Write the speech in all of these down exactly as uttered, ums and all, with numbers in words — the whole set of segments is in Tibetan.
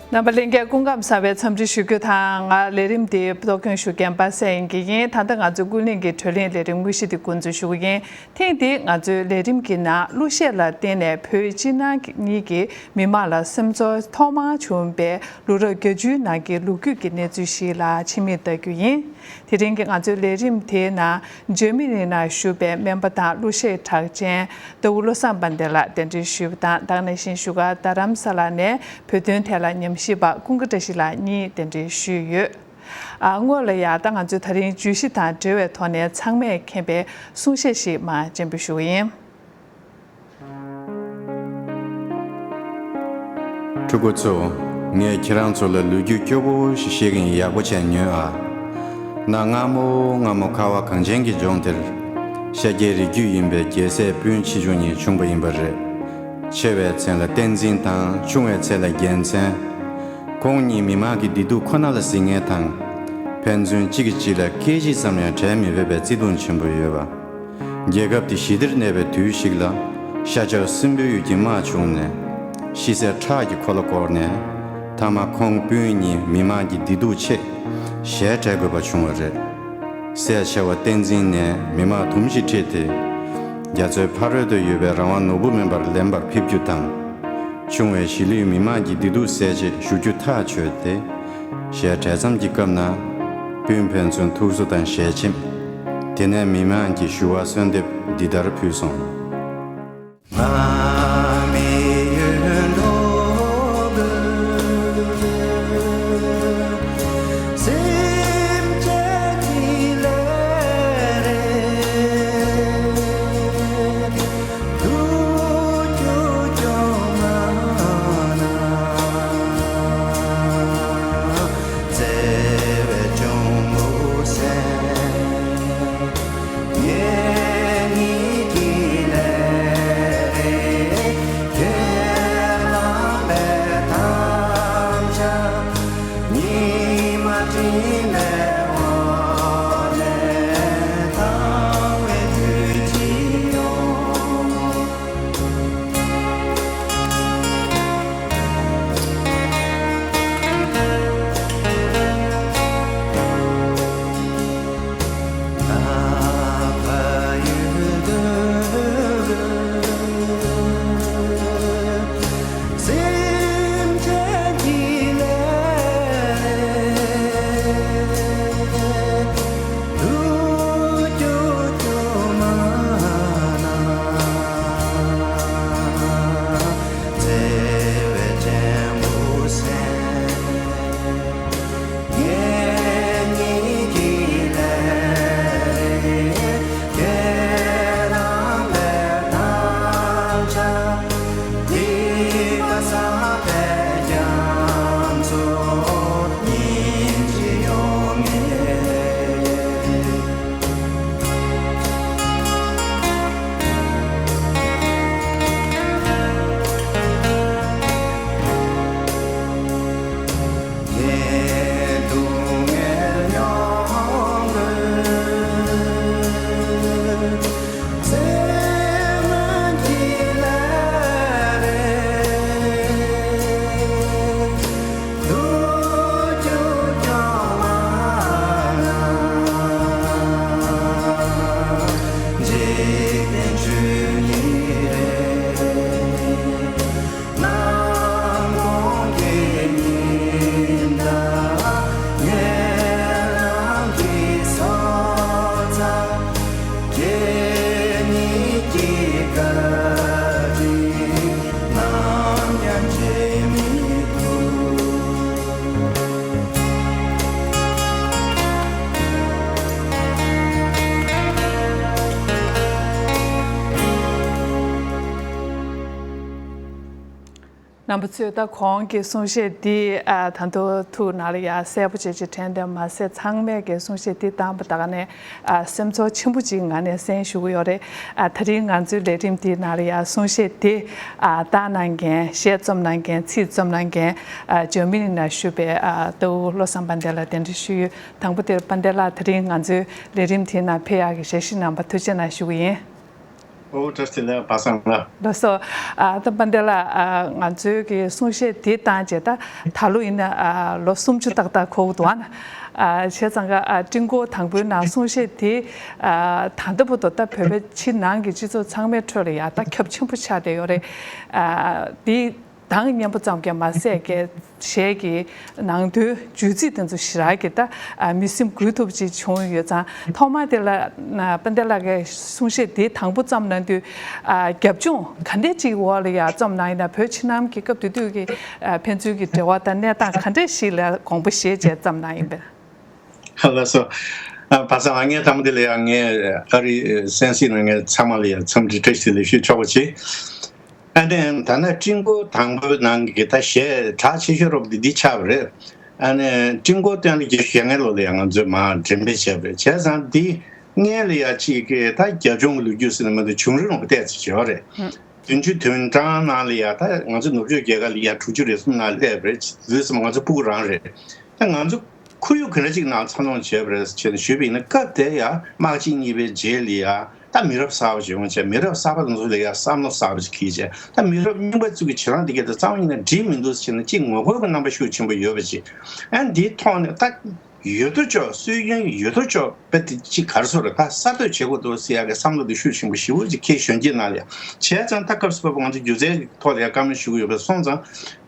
རྣམ་པ་ལྷན་རྒྱས་སྐུ་ཁམས་བཟང་བའི་འཚམས་འདྲི་ཞུ་རྒྱུ་དང་། ང་ལས་རིམ་འདིའི་གཙོ་སྐྱོང་ཞུ་མཁན་པ་སངས་དབྱངས་སྐྱིད་ཡིན། ད་ལྟ་ང་ཚོའི་ཀུན་གླེང་གི་བགྲོ་གླེང་ལས་རིམ་དངོས་གཞི་འདི་འགོ་འཛུགས་ཞུ་གི་ཡིན། ཐེངས་འདིའི་ང་ཚོའི་ལས་རིམ་གྱི་ནང་གླུ་གཞས་ལ་བརྟེན་ནས་བོད་ཕྱི་ནང་གཉིས་ཀྱི་མི་མང་ལ་སེམས་ཚོར་ཐོག་མར་བྱུང་བའི་ལུས་རབས་བརྒྱད་ཅུའི་ནང་གི་ལོ་རྒྱུས་ཀྱི་གནས་ཚུལ་ཞིག་ལ་ཕྱི་མིག་ལྟ་རྒྱུ་ཡིན། དེ་རིང་གི་ང་ཚོའི་ལས་རིམ་དེའི་ནང་འཇར་མ་ནི་ནང་བཞུགས་པའི་སྨན་པ་དང་གླུ་གཞས་གྲགས་ཅན་ལྟ་བུ་བློ་བཟང་དཔལ་ལྡན་ལགས་གདན་འདྲེན་ཞུས་པ་དང་། ད་ག་ནང་བཞིན་བཞུགས་སྒར་རྡ་རམ་ས་ལ་ནས་བོད་དོན་ཐད་ལ་ཉམས་ཞིབ་པ་ཀུན་དགའ་བཀྲ་ཤིས་ལགས་གཉིས་གདན་འདྲེན་ཞུས་ཡོད། ཨ། སྔོན་ལ་ཡ་ད་ང་ཚོས་ད་རིང་བརྗོད་གཞི་དང་འབྲེལ་བའི་ཐོག་ནས་ཚང་མས་མཁྱེན་པའི་གསུང་བཤད་ཞིག་མར་སྤྱན་འབུལ་ཞུ་གི་ཡིན། ཕྲུ་གུ་ཚོ། ངས་ཁྱེད་རང་ཚོ་ལ་ལོ་རྒྱུས་སྐྱོ་པོ་ཞིག་བཤད་ཀྱི་ཡིན། ཡག་པོ་བྱས་ཉོན་ཨ། གནའ་སྔ་མོ་སྔ་མོ་ཁ་བ་གངས་ཅན་གྱི་ལྗོངས་དེར་ཤཱཀྱའི་རིགས་རྒྱུད་ཡིན་པའི་རྒྱལ་སྲས་སྤུན་མཆེད་ཆུང་གཉིས་བྱུང་བ་ཡིན་པ་རེད། ཆེ་བའི་མཚན་ལ་བསྟན་འཛིན་དང་ཆུང་བའི་མཚན་ལ་རྒྱལ་མཚན། ཁོང་གཉིས་མི་མང་གི་བདེ་སྡུག་ཁོ་ན་ལ་གཟིགས་མཁན་དང་། ཕན་ཚུན་གཅིག་གིས་གཅིག་ལ་སྐད་ཅིག་ཙམ་ཡང་བྲལ་མི་ཕོད་པའི་བརྩེ་དུང་ཆེན་པོ་ཡོད་པ། རྒྱལ་ཁབ་དེ་ཞི་བདེར་གནས་པའི་དུས་ཤིག་ལ། ཤ་ཆབ་སྲིན་པོའི་ཡུལ་གྱི་དམག་བྱུང་ནས། ཤི་གསོན་ཁྲག་གིས་འཁོར་ལོ་བསྐོར་ནས། མཐའ་མ་ཁོང་སྤུན་གཉིས་མི་མང་གི་བདེ་སྡུག་ཆེད་ཞལ་བྲལ་དགོས་པ་བྱུང་བ་རེད། སྲས་ཆེ་བ་བསྟན་འཛིན་ནས་མི་དམངས་དུམ་བཞི་ཁྲིད་དེ། རྒྱ་མཚོའི་ཕ་རོལ་ཏུ་ཡོད་པའི་རང་དབང་ནོར་བུ་སྨན་པར་ལེན་པར་ཕེབས་རྒྱུ་དང་། ཆུང་བའི་གཞིས་ལུས་མི་དམངས་ཀྱི་བདེ་སྡུག་སེལ་ཆེད་བཞུགས་རྒྱུ་ཐག་ཆོད་དེ། ཞལ་བྲལ་མཚམས་ཀྱི་སྐབས་ན། སྤུན་ཕན་ཚུན་ཐུགས་གསོ་དང་ཞལ་ཆེམས། དེ་ནས་མི་དམངས་ཀྱི་ཞུ་བ་གསོལ་འདེབས་འདི་ལྟར་ཕུལ་སོང་། རྣམ་པ་ཚོས་ད་གོང་གི་གསུང་བཤད་འདི་ཨ་ད་དུང་ཐུགས་ནང་ལ་ཡ་གསལ་པོ་བྱས་ཅིག་དྲན་དེ་མ་ཟད། ཚང་མས་ཀྱི་གསུང་བཤད་འདི་བཏང་པ་ད་ག་ནས་ཨ་སེམས་ཚོར་ཆེན་པོ་ཅིག་ངང་ནས་གསན་ཞུ་གི་ཡོད་རེད། ཨ་ད་རིང་ང་ཚོའི་ལས་རིམ་འདིའི་ནང་ལ་ཡ་གསུང་བཤད་འདི་ཨ་བཏང་གནང་མཁན། གཞས་རྩོམ་གནང་མཁན། ཚིག་རྩོམ་གནང་མཁན། ཨ་འཇར་མ་ནི་ནང་བཞུགས་པའི་ཨ་ལྟ་བུ་བློ་བཟང་དཔལ་ལྡན་ལགས་གདན་འདྲེན་ཞུས་ཡོད། དང་པོ་དེར་དཔལ་ལྡན་ལགས་ད་རིང་ང་ཚོའི་ལས་རིམ་དེའི་ནང་ཕེབས་ཡག་གི་ཞལ་བཞེས་གནང་བར་ཐུགས་རྗེ་གནང་ཞུ་གི་ཡིན། ཨོ་བཀྲ་ཤིས་བདེ་ལེགས་པ་སངས་ལགས། ལགས་སོ། ཨ་ད་དཔལ་ལྡན་ལགས། ཨ་ང་ཚོའི་གི་གསུང་བཤད་འདི་བཏང་རྗེས་ད་ད་ལོ་ཡིན་ན་ཨ་ལོ་སུམ་ཅུ་ཏག་ཏག་འཁོར་འདུག་ཨ། ཨ་བྱས་ཙང་ཀ་ཨ་ཀྲིན་ཀོ་དང་པོའི་ནང་གསུང་བཤད་འདི་ཨ་ད་ལྟ་བར་དུ་ད་བོད་པའི་ཕྱི་ནང་གི་སྤྱི་ཚོགས་ཚང་མའི་ཁྲོད་ལ་ཡ་ད་ཁྱབ་ཆེན་པོ་ཆགས་བསྡད་ཡོད་རེད། ཨ་འདི་གདངས་སྙན་པོ་ཙམ་གྱིས་མ་ཟད་གི་གཞས་ཀྱི་ནང་དོན་བརྗོད་ཚིག་དེ་ཚོ་ཞེ་དྲག་གི་ད་ཨ་མི་སེམས་འགུལ་ཐུབ་ཅིག་བྱུང་ཡོད་ཙང་། ཐོག་མ་དེ་ལ་ན་དཔལ་ལྡན་ལགས་ཀྱི་གསུང་བཤད་དེ་དང་པོ་བརྩམས་གནང་དུས་ཨ་རྒྱབ་ལྗོངས་ག་འདྲས་ཅིག་འོག་ལ་ཡ་བརྩམས་གནང་ཡིན་ན། བོད་ཕྱི་ནང་གི་སྐབས་དེ་དུས་ཀྱི་ཨ་ཕན་ཚུན་གྱི་འབྲེལ་བ་དང་གནས་སྟངས་ག་འདྲས་ཤིག་ལ་དགོངས་པ་བཞེས་བྱས་བརྩམས་གནང་ཡིན་པས། ལགས་སོ། ཨ་པ་སངས་ལགས། ངས་དང་པོ་དེ་ལ་ཡང་ངས་ཨ་རི་གསན་གཟིགས་གནང་མཁན་ཚང་མ་ལ་ཡང་འཚམས་འདྲི་བཀྲ་ཤིས་བདེ་ལེགས་ཞུ་ཆོག་པ་བྱེད། ཨ་ནི་ད་ནི་ཀྲིན་ཀོ་དང་པོའི་ནང་གི་ད་གཞས་གྲགས་ཆེ་ཤོས་རོབ་འདི་འདི་ཆགས་པ་རེད། ཨ་ནི་ཀྲིན་ཀོ་སྟོན་ལ་བརྒྱད་ཅུ་གྱ་ལྔའི་ལོ་ལ་ཡང་ང་ཚོས་མར་འགྲེམས་སྤེལ་བྱས་པ་རེད། བྱས་ཙང་འདི་སྔོན་ལ་ཡང་ཅིག་གི་ད་རྒྱབ་ལྗོངས་ཀྱི་ལོ་རྒྱུས་ཟེར་ན་མ་གཏོགས་བྱུང་རིམ་རོབ་བལྟས་ཚེ་ཡོད་རེད། བདུན་ཅུ་དོན་གྲངས་ནང་ལ་ཡ་ད་ང་ཚོ་ནུབ་ཕྱོགས་རྒྱལ་ཁབ་ལ་ཡ་དྲུག་ཅུ་རེ་གསུམ་ནང་སླེབས་པ་རེད། དུས་ཙམ་ང་ཚོ་སྤུ་གུ་རང་རེད། ད་ང་ཚོ་ཁོར་ཡུག་ག་འདྲ་ཅིག་ནང་འཚར་ལོངས་བྱས་པ་རེད་ཟེར་ནས་ཞུས་པ་ཡིན་ན། སྐབས་དེ་ཡ་དམག་ཆེན་གཉིས་པའི་རྗེས་ལ་ཡ་ད་མི་རབས་གསར་པ་ཅིག་ཡོང་བྱས། མི་རབས་གསར་པ་དེ་ཚོ་ལ་ཡ་བསམ་བློ་གསར་པ་ཅིག་འཁྱེར་བྱས། ད་མི་རབས་རྙིང་པ་ཚོ་གི་བྱེད་སྟངས་དེ་ག་དེ་རྩ་བ་ཉིད་ནས་འགྲིག་མི་འདུག་ཟེར་ནས་ཅིག་ངོ་རྒོལ་གྱི་རྣམ་པ་ཤུགས་ཆེན་པོ་ཡོད་པ་ཅིག་ཨ་འདིའི་ཐོག་ནས་ད། ཡོད་དོ་ཅོག་སྲོལ་རྒྱུན་ཡོད་དོ་ཅོག་དཔེ་དེ་ཅིག་ག་རེ་ཟེར་རེད། ད་གསར་གཏོད་བྱེད་དགོས་འདུག་ཟེར་ཡག་གི་བསམ་བློ་དེ་ཤུགས་ཆེན་པོ་ཞེ་པོ་ཅིག་ཁྱེད་གཞོན་སྐྱེས་ནང་ལ་ཡང་བྱས་ཙང་། ད་སྐབས་སུ་བབས་པ་ང་ཚོ་སྒྱུ་རྩལ་གྱི་ཐོག་ལ་ཡང་བཀའ་མོལ་ཞུ་གི་ཡོད་པ་སོང་ཙང་།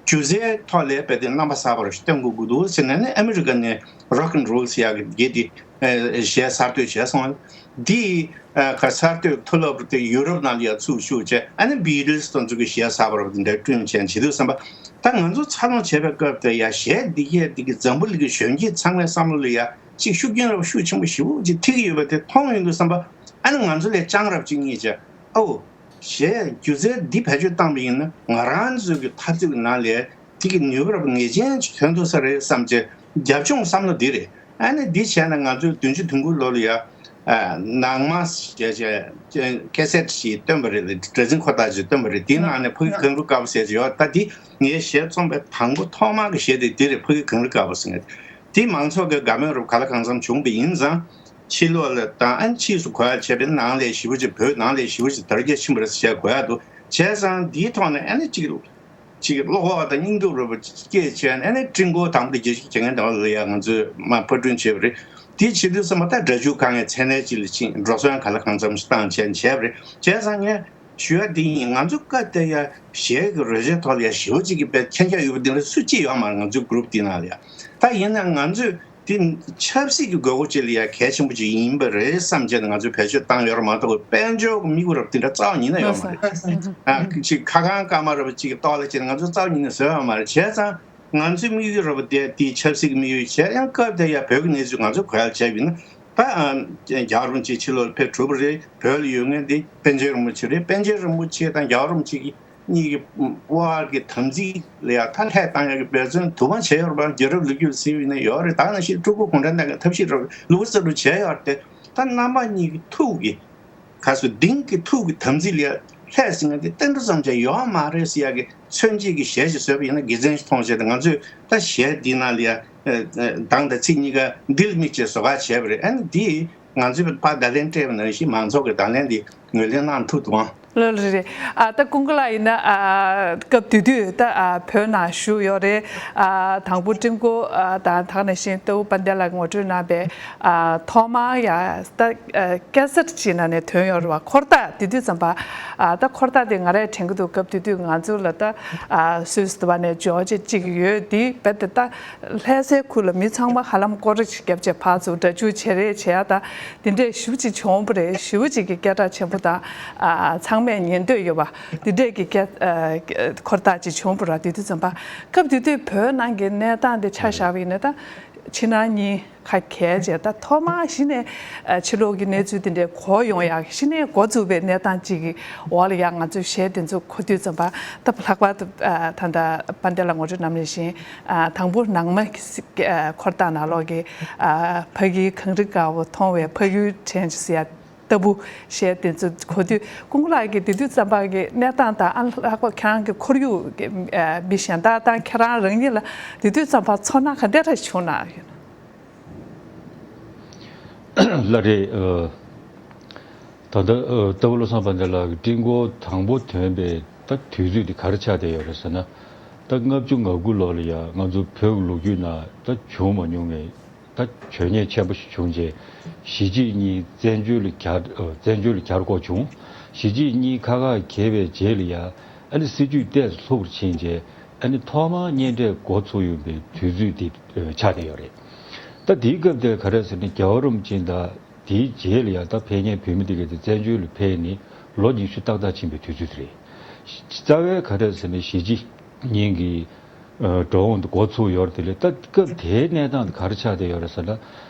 སྒྱུ་རྩལ་ཐོག་ལ་དཔེ་དེ་རྣམ་པ་གསར་པ་རུ་སྟོན་དགོས་ཀྱི་འདུག་ཟེར་ནས་ནི། ཨ་མི་རི་ཀ་ནས་རོག་ཨེན་རོལ་ཟེར་ཡག་གི་དེ་གཞས་གསར་གཏོད་བྱས་སོང་། འདི་ཨ་ག་གསར་གཏོད་མཐོ་སློབ་དེ་ཡུ་རོབ་ནང་ལ་ཡང་ཚུགས་ཤུགས་བྱས། ཨ་ནི་བྷི་ཊི་ལི་སི་དང་ཚོ་གི་གཞས་གསར་པ་རུ་དེ་འདྲ་བསྐྲུན་བྱས་བྱེད་དུས་ཙམ་པ། ད་ང་ཚོ་འཚར་ལོངས་བྱེད་པའི་སྐབས་དེ་ཡ་གཞས་འདི་གས་འདི་གི་འཛམ་བུ་གླིང་གི་གཞོན་སྐྱེས་ཚང་མའི་བསམ་བློ་ལ་ཡ་ཅིག་ཤུགས་རྐྱེན་རབ་ཤུགས་ཆེན་པོ་ཞེ་པོ་ཅིག་ཐེབས་ཀྱི་ཡོད་པ་དེ་མཐོང་ཡོང་དུས་ཙམ་པ། ཨ་ནི་ང་ཚོ་ལས་སྤྱང་རབ་ཅིག་རྙེད་བྱས། ཨོ། གཞས་སྒྱུ་རྩལ་འདི་བེད་སྤྱོད་བཏང་པ་ཡིན་ན་ང་རང་ཚོའི་གི་འཐབ་རྩོད་ཀྱི་ནང་ལས་དེ་གི་ནུས་པ་རབ་ངེས་ཅན་ཅིག་ཐོན་ཐུབ་ས་རེད་བསམ་བྱས། རྒྱབ་ལྗོངས་བསམ་བློ་འདི་རེད། ཨ་ནི་འདི་བྱས་ན་ང་ཚོའི་བདུན་ཅུ་དོན་དགུ་ལོ་ལ་ཡ། ཨ་ནང་མ་ཞེས་བྱས་ཀེ་སེ་ཊི་ཞིག་བཏོན་པ་རེད། སྒྲ་འཛིན་འཁོར་ཐག་ཅིག་བཏོན་པ་རེད། དེའི་ནང་ནས་ཕ་གི་གངས་རི་དཀར་པོ་ཟེར་ཅིག་ཡོད། ད་འདི་ངའི་གཞས་རྩོམ་པའི་དང་པོ་ཐོག་མ་གི་གཞས་དེ་འདི་རེད། ཕ་གི་གངས་རི་དཀར་པོ་ཟེར་མཁན་དེ། མང་ཚོགས་ཀྱི་དགའ་མོས་རབ་ག་ལ་གང་འཚམ་བྱུང་བ་ཡིན་ཙང་། ཕྱི་ལོགས་ལ་དང་ཨ་ནི་ཕྱིས་སུ་གོ་ཡག་བྱས་པའི་ནང་ལས་ཞེ་པོ་ཅིག་བོད་ནང་ལས་ཞེ་པོ་ཅིག་དར་རྒྱས་ཕྱིན་པ་རེད་ཟེར་གོ་ཡག་འདུག་བྱས་ཙང་འདིའི་ཐོག་ནས་ཨ་ནི་ཅིག་ཅིག་བློ་ཁོག་དང་སྙིང་སྟོབས་རེ་བ་སྐྱེས་བྱས་ནས། ཨ་ནི་ཀྲིན་ཀོ་དང་པོ་དེ་རྒྱལ་སྤྱིའི་དགེ་རྒན་དང་ལ་ཡང་ང་ཚོས་མ་ཕབ་སྐྲུན་བྱས་པ་རེད། དེ་བྱེད་དུས་ཙམ་པ་ད་སྒྲ་སྒྱུར་ཁང་ངའི་མཚན་གནས་ཅིག་ལ་ཕྱིན། འགྲོ་སོང་ག་ལ་གང་འཚམ་ཞིག་བཏང་བྱས་བྱས་པ་རེད། བྱས་ཙང་ངས་ཞུ་ཡ་འདི་ཡིན། ང་ཚོ་སྐབས་དེ་ཡ་གཞས་ཀྱི་རོལ་ཆའི་ཐོག་ལ་ཡ་ཞེ་པོ་ཅིག་གི་དཔེ་མཁྱེན་རྒྱ་ཡོད་པ་འདི་འདྲ་སུ་གཅིག་ཡོད་མ་རེད། ང་ཚོའི་གུ་རུབ་འདི་ནང་ལ་ཡ། ད་ཡིན་ན་ང་ཚོས་དེ་ཆབ་སྲིད་ཀྱི་དགོས་མཁོ་ཅིག་ལ་ཡ་གལ་ཆེན་པོ་ཅིག་ཡིན་པ་རེད་བསམ་བྱས་ནས་ང་ཚོས་བེད་སྤྱོད་བཏང་ཡོད་རེད་མ་གཏོགས། དཔལ་འབྱོར་གྱི་དམིགས་ཡུལ་རབ་དེ་འདྲ་རྩ་བ་ཉིད་ནས་ཡོད་མ་རེད། ཨ་ཅིག་ཁ་ཁང་སྐར་མ་རབ་ཅིག་གི་ཐོག་ལ་ཅིག་ང་ཚོ་རྩ་བ་ཉིད་ནས་བཟོས་ཡོད་མ་རེད། བྱས་ཙང་ང་ཚོའི་དམིགས་ཡུལ་རབ་དེ་དེའི་ཆབ་སྲིད་ཀྱི་དམིགས་ཡུལ་བྱས། ཡང་སྐབས་དེ་ཡ་བོད་ཀྱི་གནས་ཚུལ་ང་ཚོས་གོ་ཡག་བྱས་པ་ཡིན་ན། ད་ཨ་རྒྱལ་བ་རིན་པོ་ཆེ་ཕྱི་ལོགས་ལ་ཕེབས་གྲུབ་པ་རེད། བོད་ལ་ཡོད་མཁན་དེ་པཎ་ཆེན་རིན་པོ་ཆེ་རེད། པཎ་ཆེན་རིན་པོ་ཆེ་དང་རྒྱལ་བ་རིན་པོ་ཆེ་གི་གཉིས་ཀྱི་དབར་གྱི་དམ་ཚིག་ལ་ཡང་ད་ལྷད་བཏང་ཡག་གི་འབད་བརྩོན་དུ་མ་བྱས་ཡོད་རེད་པ། རྒྱལ་རབས་ལོ་རྒྱུས་ལ་གཟིགས་པ་ཡིན་ན་ཡོད་རེད། ད་ག་ནང་བཞིན་སྤྲུལ་སྐུ་གུང་ཁྲན་ཏང་གི་ཐབས་ཤེས་རབ་ལུ་གུ་རྩ་ལུ་བྱས་ཡོད་རེད་དེ། ད་རྣམ་པ་གཉིས་ཀྱི་ཐུགས་ཀྱི་ག་ཚོད་གདིང་གི་ཐུགས་ཀྱི་དམ་ཚིག་ལ་ཡ་ལྷད་ཟེར་མཁན་དེ་ཏན་ཏན་ཙམ་ཅིག་ཡོད་མ་རེད་ཟེར་ཡག་གི་མཚོན་བྱེད་ཀྱི་གཞས་ཤིག་བཟོས་པ་ཡིན་ན་དགེ་མཚན་ཞིག་མཐོང་བྱས་ཏེ། ང་ཚོས་ད་གཞས་འདི་ནང་ལ་ཡ་གདངས་དང་ཚིག་གཉིས་ཀ་འདི་ལ་དམིགས་བྱས་བཟོ་ག་བྱས་པ་རེད། ཨ་ནི་འདི་ང་ཚོས་ཕར་བརྡ་ལན་སྤྲད་པ་ནང་བཞིན་མང་ཚོགས་ཀྱི་བརྡ་ལན་འདི་ངོས་ལེན་གནང་ཐུབ་འདུག་ཨང་། ལགས་རེད་རེད། ཨ་ད་ཀུན་དགའ་ལགས་ཡིན་ན་ཨ་སྐབས་དེ་དུས་ད་ཨ་བོད་ནང་བཞུགས་ཡོད་རེད། ཨ་དང་པོ་ཀྲིན་ཀོ་ཨ་དང་དེ་ནང་བཞིན་ཏོའུ་དཔལ་ལྡན་ལགས་ངོ་སྤྲོད་གནང་བའི་ཨ་ཐོག་མར་ཡ་ད་ཨ་ཀེ་སེཊ་ཅིག་ནང་ནས་ཐོན་ཡོད་རེད་པ། འཁོར་ཐག་དེ་དུས་ཙམ་པ། ཨ་ད་འཁོར་ཐག་དེ་ང་རས་དྲན་གྱི་འདུག་སྐབས་དེ་དུས་ང་ཚོ་ལ་ད་ཨ་སུད་སི་དུ་བ་ནས་ཇོར་ཇི་གཅིག་ཡོད་དེ། རྦད་དེ་ད་ལྷ་སའི་ཁུལ་ལ་མི་ཚང་མ་ཧ་ལམ་སྐོར་ར་ཅིག་བརྒྱབ་བྱས་ཕར་ཚུར་སྒྲ་སྒྱུར་བྱེད་རེས་བྱེད་ཡ་ད་དེ་འདྲས་ཞེ་པོ་ཅིག་བྱུང་བ་རེད། ཞེ་པོ་ཅིག་གི་སྐད་གྲགས་ཆེན་པོ་དང་། ཨ་ཚང་མས་ཉན་འདོད་ཡོད་པ་དེ་འདྲས་ཀྱི་སྐད་ཨ་འཁོར་ཐག་ཅིག་བྱུང་བ་རེད། དེ་དུས་ཙམ་པ་སྐབས་དེ་དུས་བོད་ནང་གི་གནས་སྟངས་དེ་ཆ་བཞག་པ་ཡིན་ན། ད་ཕྱི་ནང་གཉིས་ཁ་གྱེས་བྱས། ད་ཐོག་མར་གཞི་ནས་ཨ་ཕྱི་ལོགས་ཀྱི་གནས་ཚུལ་དེ་འདྲས་གོ་ཡོང་ཡག་གཞི་ནས་འགོ་བཙུགས་པའི་གནས་སྟངས་གཅིག་གི་འོག་ལ་ཡ་ང་ཚོས་གཞས་དེ་ཚོ་གོ་དུས་ཙམ་པ། ད་ལྷག་པར་དུ་ཨ་ད་ལྟ་དཔལ་ལྡན་ལགས་ངོ་སྤྲོད་གནང་བ་ནང་བཞིན། ཨ་དང་པོ་ནང་མ་གི་ཨ་འཁོར་ཐག་ནང་ལོགས་ཀྱི་ཨ་ཕ་གིའི་གངས་རི་དཀར་པོ་མཐོང་བའི་ཕ་ཡུལ་དྲན་ཟེར་ཡ་ལྟ་བུ་གཞས་དེ་ཚོ་གོ་དུས། ཀུན་དགའ་ལགས་ཀྱིས་དེ་དུས་ཙམ་པ་གི་གནས་སྟངས་དང་། ཨ་ལྷག་པར་ཁྱེད་རང་གི་ཁོར་ཡུག་གི་ཨ་མི་གཞན་དག་དང་ཁྱེད་རང་རང་ཉིད་ལ་དེ་དུས་ཙམ་པ་ཚོར་སྣང་ག་འདྲ་རེ་བྱུང་ན། ལགས་རེད། ཨ། ད་ལྟ་ཨ་ལྟ་བུ་བློ་བཟང་དཔལ་ལྡན་ལགས་ཀྱིས་སྤྲིན་སྐོར་དང་པོ་ཐོན་པའི་ད་དུས་ཚོད་འདི་ག་རེ་ཆགས་བསྡད་ཡོད་རེད་ཟེར་ན། ད་ལྔ་བཅུ་ང་དགུ་ལོ་ལ་ཡ་ང་ཚོ་བོད་ཀྱི་ལོ་རྒྱུས་ནང་ད་བྱུང་མ་མྱོང་བའི་ད་བྱུས་ཉེས་ཆེན་པོ་ཞིག་བྱུང་རྗེས། གཞིས་བྱེས་གཉིས་བཙན་བྱོལ་ལ་གྱར་ཨ་བཙན་བྱོལ་ལ་གྱར་སྐོར་བྱུང་། གཞིས་བྱེས་གཉིས་ཁ་ཁ་གྱེས་པའི་རྗེས་ལ་ཡ་ཨ་ནི་སྲིད་ཇུས་ཏོག་ཙམ་ལྷུག་པར་ཕྱིན་རྗེས། ཨ་ནི་ཐོག་མར་གཉེན་འཕྲད་འགོ་ཚུགས་ཡོང་པའི་དུས་ཚོད་འདི་ཨ་ཆགས་བསྡད་ཡོད་རེད། ད་དེའི་སྐབས་དེར་ག་རེ་ཟེར་ན། རྒྱལ་བ་རིན་པོ་ཆེ་དང་དེའི་རྗེས་ལ་ཡང་ད་ཕེབས་མཁན་བོད་མི་དེ་གས་དེ་བཙན་བྱོལ་ལ་ཕེབས་ནས་ལོ་ཉི་ཤུ་ཏག་ཏག་ཕྱིན་པའི་དུས་ཚོད་དེ་རེད། རྩ་བའི་ག་རེ་ཟེར་ན། གཞིས་བྱེས་གཉིས་ཀྱི་ཨ་འགྲོ་འོང་དེ་འགོ་ཚུགས་ཡོད་རེད། དེ་ལས་ད་སྐབས་དེའི་གནས་སྟངས་དེ་ག་རེ་ཆགས་བསྡད་ཡོད་རེད་ཟེར་ན། ཨ་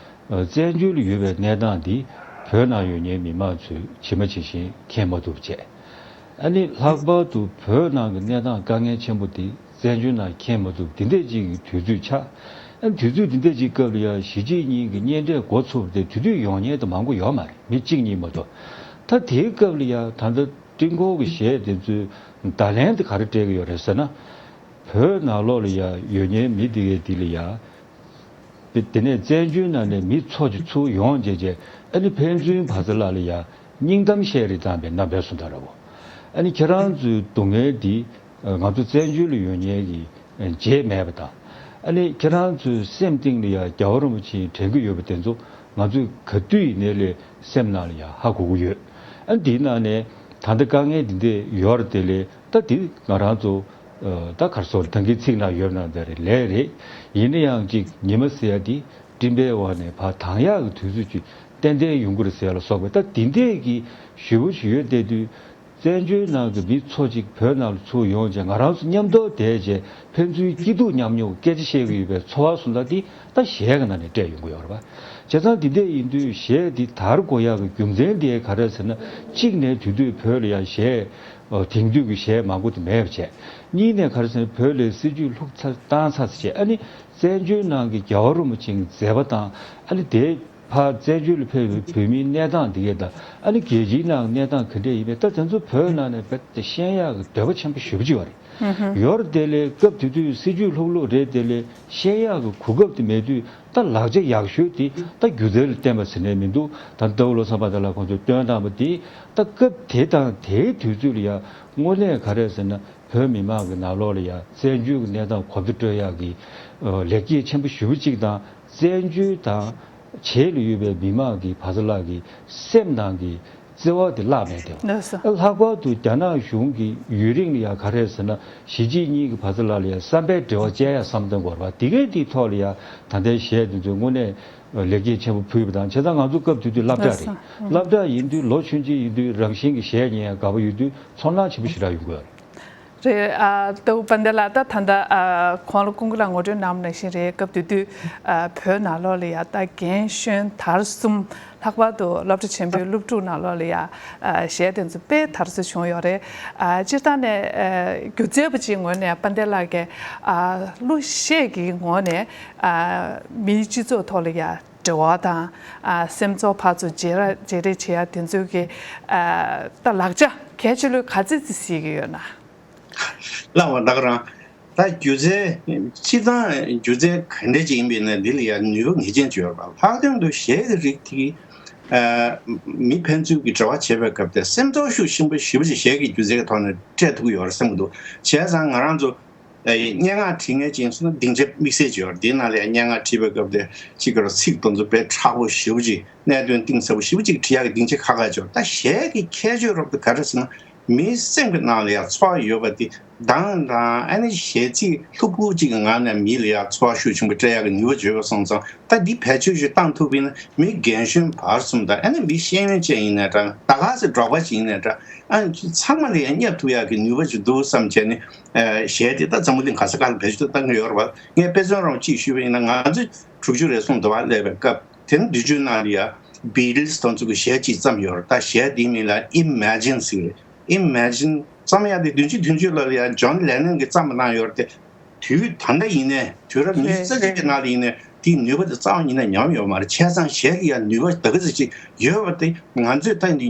བཙན་བྱོལ་ལ་ཡོད་པའི་གནས་སྟངས་འདི་བོད་ནང་ཡོད་མཁན་མི་མང་ཚོས་ཇི་མ་ཇི་བཞིན་མཁྱེན་མ་ཐུབ་བྱས། ཨ་ནི་ལྷག་པར་དུ་བོད་ནང་གི་གནས་སྟངས་དཀའ་ངལ་ཆེན་པོ་འདི་བཙན་བྱོལ་ནང་མཁྱེན་མ་ཐུབ། འདི་འདྲས་ཅིག་གི་དུས་ཚོད་ཆགས། ཨ་ནི་དུས་ཚོད་འདི་འདྲས་ཅིག་སྐབས་ལ་ཡང་གཞིས་བྱེས་གཉིས་ཀྱི་གཉེན་འཕྲད་འགོ་ཚུགས་པ་དེ་དེ་དུས་ཡོང་མཁན་དེ་མང་པོ་ཡོད་མ་རེད། མི་གཅིག་གཉིས་མ་གཏོགས། ད་དེའི་སྐབས་ལ་ཡང་ད་ལྟ་སྤྲིན་སྐོར་གྱི་གཞས་དེ་ཚོའི་བརྡ་ལན་དེ་ག་རེ་སྤྲད་ཀྱི་ཡོད་རེད་ཟེར་ན། བོད་ནང་ལོགས་ལ་ཡང་ཡོད་མཁན་མི་དེ་གས་དེ་ལ་ཡང་དེ་ནས་བཙན་བྱོལ་ནང་ནས་མི་ཚོ་ཅིག་ཚུར་ཡོང་བྱས་བྱས། ཨ་ནི་ཕན་ཚུན་བར་ས་ལ་ལ་ཡ་སྙིང་གཏམ་བཤད་རེས་བཏང་བའི་རྣམ་པའི་སུ་འདྲ་ར་བོ། ཨ་ནི་ཁྱེད་རང་ཚོའི་སྡུག་བསྔལ་འདི་ང་ཚོ་བཙན་བྱོལ་ལ་ཡོད་མཁན་གྱིས་བརྗེད་མེད་པ་དང་། ཨ་ནི་ཁྱེད་རང་ཚོའི་སེམས་གཏིང་ལ་ཡ་རྒྱལ་བ་རིན་པོ་ཆེ་དྲན་གྱི་ཡོད་པ་དེ་ཚོ་ང་ཚོས་ག་དུས་ཡིན་ནའི་ལས་སེམས་ནང་ལ་ཡ་ཧ་གོ་གི་ཡོད། ཨ་ནི་དེའི་ནང་ནས་ད་ལྟ་དཀའ་ངལ་འདི་འདྲས་ཡོད་རེད། དེ་ལས་ད་དེ་ང་རང་ཚོ་ཨ་ད་ག་རེ་ཟེར། ད་གིན་ཚིག་ནང་ཡོད་ན་འདྲ་རེད། ལས་རེད། ཡིན་ན་ཡང་ཅིག་ཉི་མ་ཟེར་ཡ་འདི་སྤྲིན་པའི་འོག་ནས་ཕར་ལྡང་ཡག་གི་དུས་ཚོད་ཅིག་ཏན་ཏན་ཡོང་གི་རེད་ཟེར་ཡ་ལ་སོགས་པའི་ད་དེ་འདྲས་ཀྱི་ཞུ་བ་ཞིག་ཡོད་བསྡད་དུས། བཙན་བྱོལ་ནང་གི་མི་ཚོ་ཅིག་བོད་ནང་ལ་ཚུར་ཡོང་བྱས་ང་རང་ཚོ་མཉམ་དུ་བསྡད་བྱས་ཕན་ཚུན་སྐྱིད་སྡུག་མཉམ་མྱོང་སྐད་ཆ་བཤད་ཀྱི་ཡོད་པའི་ཚོར་བ་སོང་ཙང་། འདི་ད་གཞས་ཀྱི་ནང་ནས་སྤྲད་ཡོང་གི་ཡོད་རེད་པ། བྱས་ཙང་འདི་འདྲས་ཡིན་དུས་གཞས་འདི་དར་དགོས་ཡག་གི་རྒྱུ་མཚན་དེ་ག་རེ་ཟེར་ན། གཅིག་ནས་དེ་དུས་བོད་ལ་ཡང་གཞས་ཨ་དེང་དུས་ཀྱི་གཞས་མང་པོ་དེ་མེད་པ་བྱས། གཉིས་ནས་ག་རེ་ཟེར་ན། བོད་ལ་སྲིད་ཇུས་ལྷུག་ཚར་བཏང་ཚར་བྱས། ཨ་ནི་བཙན་བྱོལ་ནང་གི་རྒྱལ་བ་རིན་པོ་ཆེའི་མཛད་པ་དང་། ཨ་ནི་དེ་ཕར་བཙན་བྱོལ་ལ་ཕེབས་པའི་བོད་མིའི་གནས་སྟངས་འདི་གས་དང་། ཨ་ནི་རྒྱལ་སྤྱིའི་ནང་གནས་སྟངས་ག་འདྲས་ཡིན་པས། ད་དེ་ཚོ་བོད་ནང་ནས་རྦད་དེ་ཤེས་ཡག་གི་འདོད་པ་ཆེན་པོ་ཞེ་པོ་ཅིག་ཡོད་རེད། ཡོད་རེད། དེ་ལས་སྐབས་དེ་དུས་སྲིད་ཇུས་ལྷུག་ལྷུག་རེད། དེ་ལས་ཤེས་ཡག་གི་གོ་སྐབས་དེ་མེད་དུས། ད་ལག་ཆ་ཡག་ཤོས་དེ་ད་སྒྱུ་རྩལ་ལ་བརྟེན་པ་ཟེར་ནས་མི་འདུག་ད་ལྟ་བུ་བློ་བཟང་དཔལ་ལྡན་ལགས་ཁོང་ཚོས་སྟོན་བཏང་བ་དེ། ད་སྐབས་དེ་དང་དེའི་དུས་ཚོད་ལ་ཡང་དངོས་གནས་ག་རེ་ཟེར་ན། བོད་མི་མང་གི་ནང་ལོགས་ལ་ཡང་བཙན་བྱོལ་གྱི་གནས་སྟངས་གོ་བརྡ་སྤྲོད་ཡག་གི་ཨ་ལེགས་སྐྱེས་ཆེན་པོ་ཞེ་པོ་ཅིག་དང་། བཙན་བྱོལ་དང་བྱེས་ལ་ཡོད་པའི་མི་མང་གི་བར་ལ་གི་སེམས་ནང་གི་བརྩེ་བ་དེ་བརླག་མེད་དེ། ལགས་སོ། ལྷག་པར་དུ་རྒྱ་ནག་གཞུང་གི་ཡུན་རིང་ལ་ཡང་ག་རེ་ཟེར་ན། གཞིས་བྱེས་གཉིས་ཀྱི་བར་ལ་ལ་ཡང་བསམ་པའི་འབྲེལ་བ་བཅད་ཡག་བསམ་གཏན་དགོས་རེད་པ། དེ་གའི་དེའི་ཐོག་ལ་ཡང་ད་ལྟའི་གཞས་དེ་ཚོས་དངོས་གནས་ལེགས་སྐྱེས་ཆེན་པོ་ཕུལ་བ་དང་། བྱས་ཙང་ང་ཚོ་སྐབས་དེ་དུས་སློབ་གྲྭ་རེད། ལགས་སོ། ཨང་། སློབ་གྲྭ་ཡིན་དུས་ལོ་ཆུང་ཆུང་ཡིན་དུས་རང་བཞིན་གྱི་གཞས་ཉན་ཡག་དགའ་པོ་ཡོད་དུས་ཚོར་སྣང་ཆེན་པོ་ཞེ་དྲག་ཡོང་གི་ཡོད་རེད། རེད། ཨ་ལྟ་བུ་དཔལ་ལྡན་ལགས། ད་ད་ལྟ་ཨ་ཁོང་ལ་ཀུན་དགའ་ལགས་ངོ་སྤྲོད་གནང་བ་ནང་བཞིན་རེད། སྐབས་དེ་དུས་ཨ་བོད་ནང་ལོགས་ལ་ཡ་ད་རྒན་གཞོན་དར་གསུམ། ལྷག་པར་དུ་སློབ་གྲྭ་ཆེན་པོའི་སློབ་ཕྲུག་ནང་ལོགས་ལ་ཡ་ཨ་གཞས་དེ་ཚོ་དཔེ་དར་སྲོལ་བྱུང་ཡོད་རེད། ཨ་སྤྱིར་བཏང་ནས་ཨ་སྒྱུ་རྩལ་པ་ཅིག་ངོས་ནས་དཔལ་ལྡན་ལགས་ཀྱིས་ཨ་གླུ་གཞས་ཀྱི་ངོས་ནས་ཨ་མིའི་སྤྱི་ཚོགས་ཐོག་ལ་ཡ་འབྲེལ་བ་དང་། ཨ་སེམས་ཚོར་ཕར་ཚུར་བརྗེ་ར་བརྗེ་རེས་བྱེད་ཡ་དེ་ཚོའི་གི་ཨ་ད་ལག་ཆ་གལ་ཆེ་ལོས་ག་ཚད་ཅིག་གཟིགས་ཀྱི་ཡོད་ན། ལགས་འོ། ད་ག་རང་ད་སྒྱུ་རྩལ། སྤྱིར་བཏང་སྒྱུ་རྩལ་ག་འདྲ་ཅིག་ཡིན་པ་ཡིན་ན་འདི་ལ་ཡང་ནུས་པ་ངེས་ཅན་ཅིག་ཡོད་རེད་པ། ལྷག་དོན་དུ་གཞས་ཀྱི་རིགས་དེ་གིས་ཨ་མི་ཕན་ཚུན་གྱི་འབྲེལ་བ་བྱེད་པའི་སྐབས་དེ་སེམས་ཚོར་ཤུགས་ཆེན་པོ་ཞེ་པོ་ཅིག་གཞས་ཀྱི་སྒྱུ་རྩལ་གྱི་ཐོག་ནས་སྤྲད་ཐུབ་ཀྱི་ཡོད་རེད་བསམ་གྱི་འདུག་བྱས་ཙང་ང་རང་ཚོ་ཨ་སྙན་ངག་བྲིས་མཁན་ཅིག་ཡིན་སོང་ན་སྡིངས་ཆ་དམིགས་བསལ་ཅིག་ཡོད་རེད། དེའི་ནང་ལ་ཡང་སྙན་ངག་བྲིས་པའི་སྐབས་དེ་གཅིག་གི་ར་ཚིག་དེ་ཚོ་དཔེ་མཁྲེགས་པོ་ཞེ་པོ་ཅིག་གནད་དོན་གཏིང་ཟབ་པོ་ཞེ་པོ་ཅིག་བྲིས་ཡག་གི་སྡིངས་ཆ་ཁག་ཁག་ཅིག་ཡོད་རེད། ད་གཞས་ཀྱི་ཁྱད་ཆོས་རབ་ཏུ་ག་རེ་ཟེར་ན། མིའི་སེམས་ཀྱི་ནང་ལ་ཡང་ཚོར་བ་ཡོད་པ་དེ་གདངས་དང་། ཨ་ནི་གཞས་ཚིག་ལྷུག་པོ་ཅིག་གི་ངང་ནས་མི་ལ་ཡང་ཚོར་བ་ཤུགས་ཆེན་པོ་སྤྲད་ཡག་གི་ནུས་པ་ཅིག་ཡོད་སོང་ཙང་། ད་འདི་བེད་སྤྱོད་ཅིག་བཏང་ཐུབ་པ་ཡིན་ན་མི་རྒན་གཞོན་བར་གསུམ་དང་། ཨ་ནི་མི་ཤེས་ཡོན་ཅན་ཡིན་ནའི་འདྲ། ད་ག་སེ་འབྲོག་པ་ཅིག་ཡིན་ནའི་འདྲ། ཨ་ནི་ཚང་མ་ལ་ཡང་བསྙབ་ཐུབ་ཡག་གི་ནུས་པ་ཅིག་འདུག་བསམ་བྱས་ནས་ཨ་གཞས་དེ་ད་འཛམ་བུ་གླིང་ག་ས་ག་ལ་བེད་སྤྱོད་བཏང་གི་ཡོད་རེད་པ། ངས་དཔེ་མཚོན་རང་ཅིག་ཞུས་པ་ཡིན་ན། ང་ཚོ་དྲུག་ཅུ་རེ་ཟུང་འདི་པར་སླེབས་པའི་སྐབས་དེ་ནི་དུས་རྒྱུན་ནང་ལ་ཡང་བི་ཊི་ལི་སི་དེ་ཚོ་གི་གཞས་ཅིག་བརྩམས་ཡོད་རེད། ད་གཞས་དེའི་མིང་ལ་Imagine ཟེར་གྱི་རེད། Imagine བརྩམས་ཡག་དེ་བདུན་ཅུ་དོན་གཅིག་ལོ་ལ་ཡང་ཇོན་ལེ་ནན་གྱིས་བརྩམས་པ་གནང་ཡོད་རེད་དེ། དུས་ད་ལྟ་ཡིན་ནའི། དུས་རབས་ཉི་ཤུ་རྩ་གཅིག་གི་ནང་ལ་ཡིན་ནའི་དེའི་ནུས་པ་དེ་རྩ་བ་ཉིད་ནས་ཉམས་ཡོད་མ་རེད། བྱས་ཙང་གཞས་ཀྱི་ཡང་ནུས་པ་ད་ག་ཙམ་ཅིག་ཡོད་པ་དེ་ང་ཚོས་ད་ནི་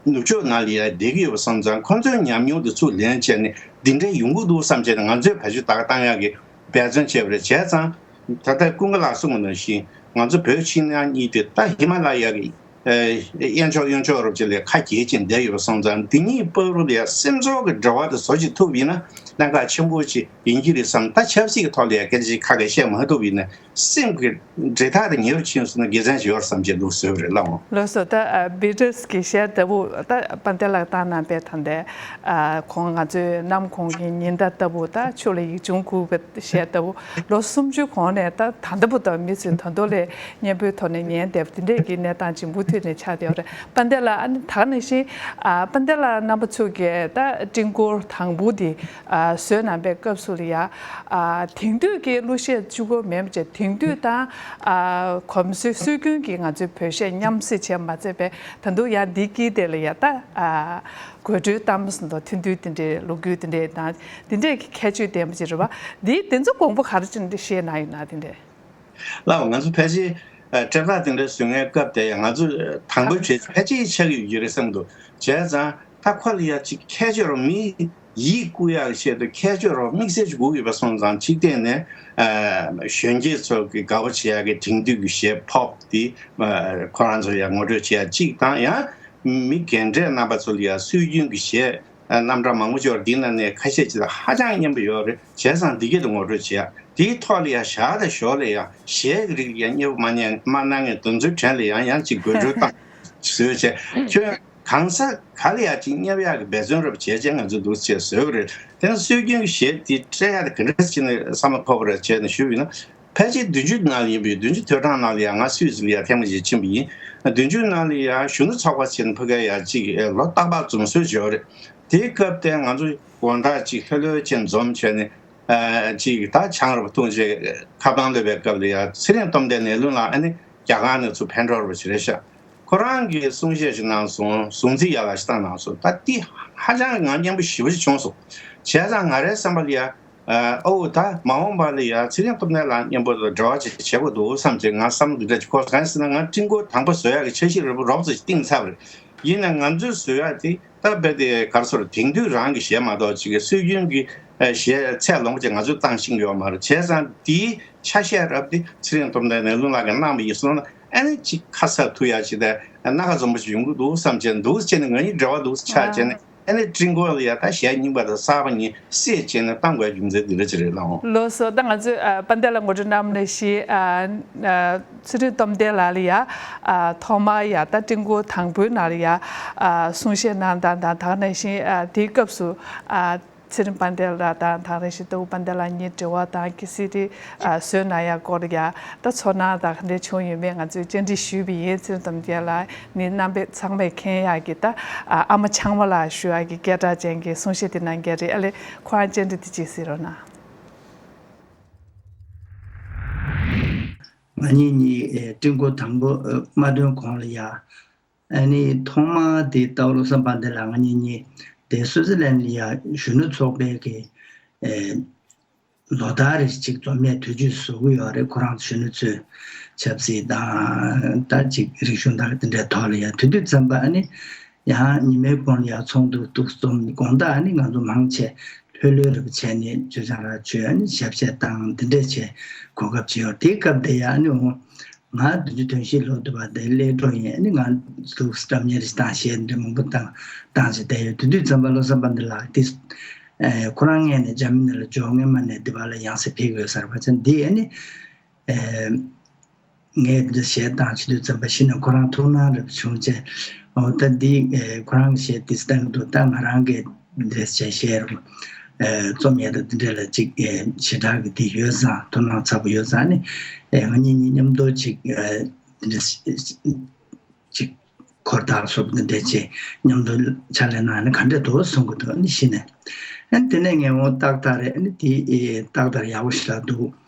ནུབ་ཕྱོགས་ནང་ལ་ཡང་བསྡད་ཀྱི་ཡོད་པ་སོང་ཙང་། ཁོ་ཚོའི་ཉམས་མྱོང་དེ་ཚུར་ལེན་བྱས་ནས་འདི་འདྲའི་ཡོང་གི་འདུག་བསམ་བྱས་ནས་ང་ཚོས་བེད་སྤྱོད་ད་ག་བཏང་ཡག་གི་འབད་བརྩོན་བྱས་པ་རེད། བྱས་ཙང་ད་ལྟ་ཀུན་དགའ་ལགས་གསུངས་པ་ནང་བཞིན་ང་ཚོ་བོད་ཕྱི་ནང་གཉིས་དེ་ད་ཧི་མ་ལ་ཡ་གི་ ཨེ་གཡས་ཕྱོགས་གཡོན་ཕྱོགས་རུ་ཅིག་ལ་ཁ་གྱེས་ཅིང་བསྡད་ཡོད་པ་སོང་ཙང་། འདི་གཉིས་བར་དུ་ལ་ཡ་སེམས་ཚོར་གྱི་འབྲེལ་བ་དེ་བཟོ་ཅིག་ཐུབ་ཡིན་ན་གནད་འགག་ཆེན་པོ་ཅིག་ཡིན་གྱི་རེད་བསམ། ད་ཆབ་སྲིད་ཀྱི་ཐོག་ལ་ཡ་སྐད་ཆ་ཅིག་ཁ་སྐད་བཤད་མ་ཐུབ་ཡིན་ན། སེམས་ཀྱི་འབྲེལ་ཐག་དེ་ཉེ་རུ་ཕྱིན་སོང་ན་དགེ་མཚན་ཞིག་ཡོད་བསམ་གྱི་འདུག་ཟེར་བ་རེད་ལགས། ལགས་སོ། ད་ཨ་བི་ཏྲ་སི་གི་གཞས་ལྟ་བུ། ད་དཔལ་ལྡན་ལགས་བཏང་གནང་པའི་ད་ལྟའི་ཨ་ཁོང་ང་ཚོའི་ནམ་གུང་གི་ཉི་ཟླ་ལྟ་བུ། ད་ཆུ་ལ་ཡིག་ཆུང་བསྐུར་བའི་གཞས་ལྟ་བུ། ལོ་སུམ་ཅུ་གོང་ནས་ད་ད་ལྟ་བུ་ད་མི་ཚོས་ད་དུང་ལས་སྙན་པོའི་ཐོག་ནས་ཉན་བསྡད་པ་དེ་འདྲས་ཀྱི་གནས་སྟངས་ཅིག་མུ་མཐུད་ནས་ཆགས་བསྡད་ཡོད་རེད། དཔལ་ལྡན་ལགས། ཨ་ནི་ད་ག་ནང་བཞིན་ཨ་དཔལ་ལྡན་ལགས་རྣམ་པ་ཚོ་གིས་ད་སྤྲིན་སྐོར་དང་པོ་དེ་ཨ་བཟོས་གནང་པའི་སྐབས་སུ་ལ་ཡ། ཨ་དེང་དུས་ཀྱི་གླུ་གཞས་གཅིག་པོ་མིན་པ་བྱས། དེང་དུས་དང་ཨ་གོམས་སྲོལ་སྲོལ་རྒྱུན་གྱི་ང་ཚོའི་བོད་གཞས་མཉམ་བསྲེས་བྱས་མ་ཚད་པའི། ད་དུང་ཡང་འདི་དཀྱིལ་དེ་ལ་ཡ་ད་ཨ་དགོད་བྲོའི་གཏམ་ཟིན་ཐོག་ཐུང་ཐུང་དེ་འདྲའི་ལོ་རྒྱུས་དེ་འདྲའི་དང་། དེ་འདྲའི་གི་ཁྱད་ཆོས་ལྡན་པ་ཅིག་རེད་པ། འདི་དེ་ཚོ་དགོངས་པ་ག་རེ་ཅིག་འདྲ་བཞེས་གནང་ཡོད་ན། དེ་འདྲའི། ལགས། ང་ཚོ་ཕལ་ཆེར་ཨ་དྲིལ་བསྒྲགས་དེ་འདྲ་བཟོ་མཁན་སྐབས་དེ་ཡང་ང་ཚོ་དང་པོའི་གྲས་ཕལ་ཆེར་ཆགས་ཀྱི་ཡོད་ཀྱི་རེད་བསམ་འདུག་བྱས་ཙང་ད་ཁོ་ལ་ཡ་ཅིག་ཁྱད་ཆོས་རོ་མི་ཡིད་བཀུག་ཡག་གི་ཆེད་དུ་ཁྱད་ཆོས་རོ་དམིགས་བསལ་ཅིག་དགོས་ཀྱི་ཡོད་པ་སོང་ཙང་། གཅིག་སྟེང་ནས་ཨ་གཞོན་སྐྱེས་ཚོ་གི་དགའ་པོ་བྱེད་ཡག་གི་དེང་དུས་ཀྱི་གཞས་པོབ་དེ་ཨ་ཁོ་རང་ཚོ་ལ་ཡ་ངོ་སྤྲོད་བྱེད་ཡག་གཅིག་དང་། ཡང་མི་རྒན་གྲས་རྣམ་པ་ཚོ་ལ་ཡ་སྲོལ་རྒྱུན་གྱི་གཞས་རྣམ་གྲངས་མང་པོ་ཅིག་ཡོད་རེད། འདི་ནང་ནས་ཁ་ཤས་ཅིག་ལ་ཧ་ཅང་སྙན་པོ་ཡོད་རེད། བྱས་ཙང་འདི་སྐད་དུ་ངོ་སྤྲོད་བྱེད་ཡ། དེའི་ཐོག་ལ་ཡང་ཞར་དང་ཞོར་ལ་ཡང་གཞས་ཀྱི་རིགས་ཡང་སྙན་པོ་མ་ཉན་མ་གནང་མཁན་དེ་ཚོའི་གྲས་ལ་ཡང་ཡང་ཅིག་དགོད་བྲོ་བཏང་བཟོས་བྱས། ཁྱོད་གང་ས་ག་ལ་ཡང་ཅིག་སྙན་པ་ཡག་གི་འབད་བརྩོན་རབ་བྱས་བྱས་ང་ཚོས་འདུག་སེ་བཟོས་པ་རེད། དེ་ནས་སྲོལ་རྒྱུན་གྱི་གཞས་དེ་སྤྲད་ཡ་དེ་ག་འདྲ་བྱས་ནས་བསམ་བློ་འཁོར་བ་རེད་བྱས་ནས་ཞུས་པ་ཡིན་ན། ཕལ་ཆེར་བདུན་ཅུ་ནང་ལ་ཡིན་པས། བདུན་ཅུ་དོན་གྲངས་ནང་ལ་ཡང་ང་སུད་སི་ལ་ཡང་ཐེངས་མ་གཅིག་ཕྱིན་པ་ཡིན། བདུན་ཅུ་ནང་ལ་ཡང་གཞོན་ནུ་ཚོགས་པ་ཟེར་ནས་ཕ་གིར་ཡང་གཅིག་ལོ་རྟག་པར་འཛོམས་སྲོལ་ཅིག་ཡོད་རེད། དེའི་སྐབས་དེ་ང་ཚོ་དགོང་དག་གཅིག་ལྷོད་ལྷོད་བྱས་འཛོམས་བྱས་ནས། ཨ་གཅིག་ད་ཆང་རབ་འཐུང་བྱས་ཁ་པར་གློད་པའི་སྐབས་ལ་ཡང་ཚེ་རིང་སྟོབས་ལྡན་ནེ་ལུང་ལགས་ཨ་ནི་རྒྱ་གར་ནས་ཚུར་ཕེབས་འགྲོ་བ་ཅིག་རེད་ཤག་ཁོ་རང་གིས་གསུང་བཤད་ཞིག་གནང་སོང་། གསུང་ཚིག་ཡག་ཡག་ཞིག་བཏང་གནང་སོང་། ད་འདི་ཧ་ཅང་ང་སྙན་པོ་ཞེ་པོ་ཞིག་བྱུང་སོང་། བྱས་ཙང་ང་རའི་བསམ་པ་ལ་ཡ། ཨོ་ད་མ་འོངས་པ་ལ་ཡ་ཚེ་རིང་སྟོབས་ལྡན་ལགས་མཉམ་པོ་དང་འབྲེལ་བ་ཅིག་བྱེད་དགོས་འདུག་བསམ་བྱས་ང་བསམ་བློ་འདི་འདྲ་ཅིག་འཁོར། གང་ཡིན་ཟེར་ན་ང་སྤྲིན་སྐོར་དང་པོ་བཟོ་ཡག་གི་འཆར་གཞི་རེ་བ་རོབ་ཙམ་ཞིག་བཏིང་ཚར་བ་རེད། ཡིན་ནའང་ང་ཚོས་བཟོ་ཡག་དེ་ད་རྦད་དེ་ག་རེ་ཟེར། དེང་དུས་རང་གི་གཞས་མ་གཏོགས་ཅིག་གི་སྲོལ་རྒྱུན་གྱི་ཨ་གཞས་ཚད་ལོངས་པ་ཅིག་ང་ཚོས་བཏང་ཤེས་ཀྱི་ཡོད་མ་རེད། བྱས་ཙང་དེའི་ཆ་ཤས་རབ་དེ་ཚེ་རིང་སྟོབས་ལྡན་ནེ་ལུང་ལགས་ཀྱིས་གནང་བ་ཡིན་སོང་ན། ཨ་ནི་ཅིག་ཁ་གསབ་ཐུབ་ཡག་ཅིག་དང་སྣ་ཁ་འཛོམས་པོ་ཅིག་ཡོང་གི་འདུག་བསམ་བྱས་འདུག་བྱས་ནས་ང་གཉིས་འབྲེལ་བ་འདུག་ཆགས་བྱས་ནས། ཨ་ནི་སྤྲིན་སྐོར་ལ་ཡ་ད་གཞས་རྙིང་པ་དང་གསར་པ་གཉིས་བསྲེས་བྱས་ནས་བཏང་དགོས་རྒྱུ་མཚན་འདི་འདྲ་ཅིག་རེད་ལགས། ལགས་སོ། ད་ང་ཚོས་ཨ་དཔལ་ལྡན་ལགས་ངོ་སྤྲོད་གནང་བ་ནང་བཞིན། ཨ་ཨ་ཚེ་རིང་སྟོབས་ལྡན་ལགས་ལ་ཡ་ཨ་ཐོག་མར་ཡ་ད་སྤྲིན་སྐོར་དང་པོའི་ནང་ལ་ཡ་ཨ་གསུང་བཤད་གནང་སྟངས་དང་། ད་ག་ནང་བཞིན་ཨ་དེའི་སྐབས་སུ་ཨ་ཚེ་རིང་དཔལ་ལྡན་ལགས་དང་། ད་ག་ནང་བཞིན་ཏོའུ་དཔལ་ལྡན་ལགས་གཉིས་འབྲེལ་བ་དང་གི་སི་ཌི་ཨ་བཟོས་གནང་ཡག་སྐོར་ལ་ཡ་ད་ཚོར་སྣང་དང་ག་འདྲ་བྱུང་ཡོད་མེད་ང་ཚོས་བཅར་འདྲི་ཞུས་པ་ཡིན། ཚེ་རིང་སྟོབས་ལྡན་ལགས་ནི་རྣམ་པ་ཚང་མས་མཁྱེན་ཡག་གི་ད་ཨ་ཨ་མ་ཆང་མ་ལགས་ཞུ་ཡག་གི་སྐད་གྲགས་ཅན་གྱི་གསུང་བཤད་དེ་གནང་མཁན་རེད། ཨ་ལས་ཁོ་རང་བཅར་འདྲི་དེ་ཅིག་གཟིགས་རོགས་གནང་། ང་གཉིས་གཉིས་ཨེ་སྤྲིན་སྐོར་དང་པོ་ཨེ་མ་ཐོན་གོང་ལ་ཡ། ཨ་ནི་ཐོག་མ་དེ་ཏའོ་བློ་བཟང་དཔལ་ལྡན་ལགས་ང་གཉིས་གཉིས་དེ་སུའུ་ཙི་ལན་ལ་ཡ་གཞོན་ནུ་ཚོགས་པའི་གི་ཨེ་ལོ་ལྟར་རེ་ཅིག་འཛོམས་ཡས་དུས་ཚོད་བཟོ་གི་ཡོད་རེད། ཁོ་རང་གཞོན་ནུ་ཚོའི་ཆབ་སྲིད་དང་ད་ཅིག་རིག་གཞུང་དང་དེ་འདྲའི་ཐོག་ལ་ཡ་དུས་དུས་ཙམ་པ་ཨ་ནི་ཡང་ཉི་མའི་གུང་ལ་ཡ་ཚོགས་འདུ་འདུག་འཛོམས། དགོང་དག་ཨ་ནི་ང་ཚོ་མང་ཆེ་ལྷོད་ལྷོད་རེ་བྱས་ནས་ཅོ་ཅང་ར་བྱོས། ཨ་ནི་ཞབས་གཞས་བཏང་། དེ་འདྲས་བྱས་གོ་སྐབས་བྱས་ཡོད། དེའི་སྐབས་དེ་ཡ་ཨ་ནི་འོ་ང་བདུན་ཅུ་དོན་བཞི་ལོ་དུ་བ་དེ་སླེབས་འགྲོ་ཡིན། ཨ་ནི་ང་འདུག་སེ་སྒྲ་སྙན་རེ་བཏང་། གཞས་འདྲ་མང་པོ་བཏང་བཏང་བྱས་བསྡད་ཡོད། དེ་དུས་ཙམ་པ་བློ་བཟང་དཔལ་ལྡན་ལགས་དེ་ཨེ་ཁོ་རང་སྔོན་ནས་འཇར་མ་ནི་ལ་འབྱོར། སྔོན་མ་ནས་འདི་བ་ལ་ཡང་སེ་ཕེབས་ཡོད་ས་རེད་པ། བྱས་འདི་ཨ་ནི་ཨེ་ངས་འདི་གཞས་བཏང་བྱེད་དུས་ཙམ་པ་གཞི་ནས་ཁོ་རང་ཐུགས་སྣང་རེ་བྱུང་བྱས། འོ་ད་འདི་ཨེ་ཁོ་རང་གི་གཞས་འདི་བཏང་གི་འདུག་ད་ང་རང་གིས་འདི་བྱས་གཞས་རེ་ཨེ་རྩོམ་ཡས་དང་འདི་འདྲ་ལ་ཅིག་ཨེ་ཞེ་དྲག་གི་འདི་ཡོད་ཙང་། ཐུགས་སྣང་ཚ་པོ་ཡོད་ཙང་ནི། ཨེ་ང་གཉིས་གཉིས་མཉམ་དུ་ཅིག་ཨེ་འདི་འདྲ་ཅིག་འཁོར་ཐག་སོབ་འདི་འདྲ་ཅིག་མཉམ་དུ་ཕྱག་ལས་གནང་ན་ག་འདྲ་འདུག་གསུང་གི་འདུག་ཨ་ནི་གཞི་ནས། ཨ་ནི་དེ་ནས་ངས་འོ་ཏག་ཏག་རེད། ཨ་ནི་དེ་ཨེ་ཏག་ཏག་ཡག་པོ་ཞིག་ལ་འདུག་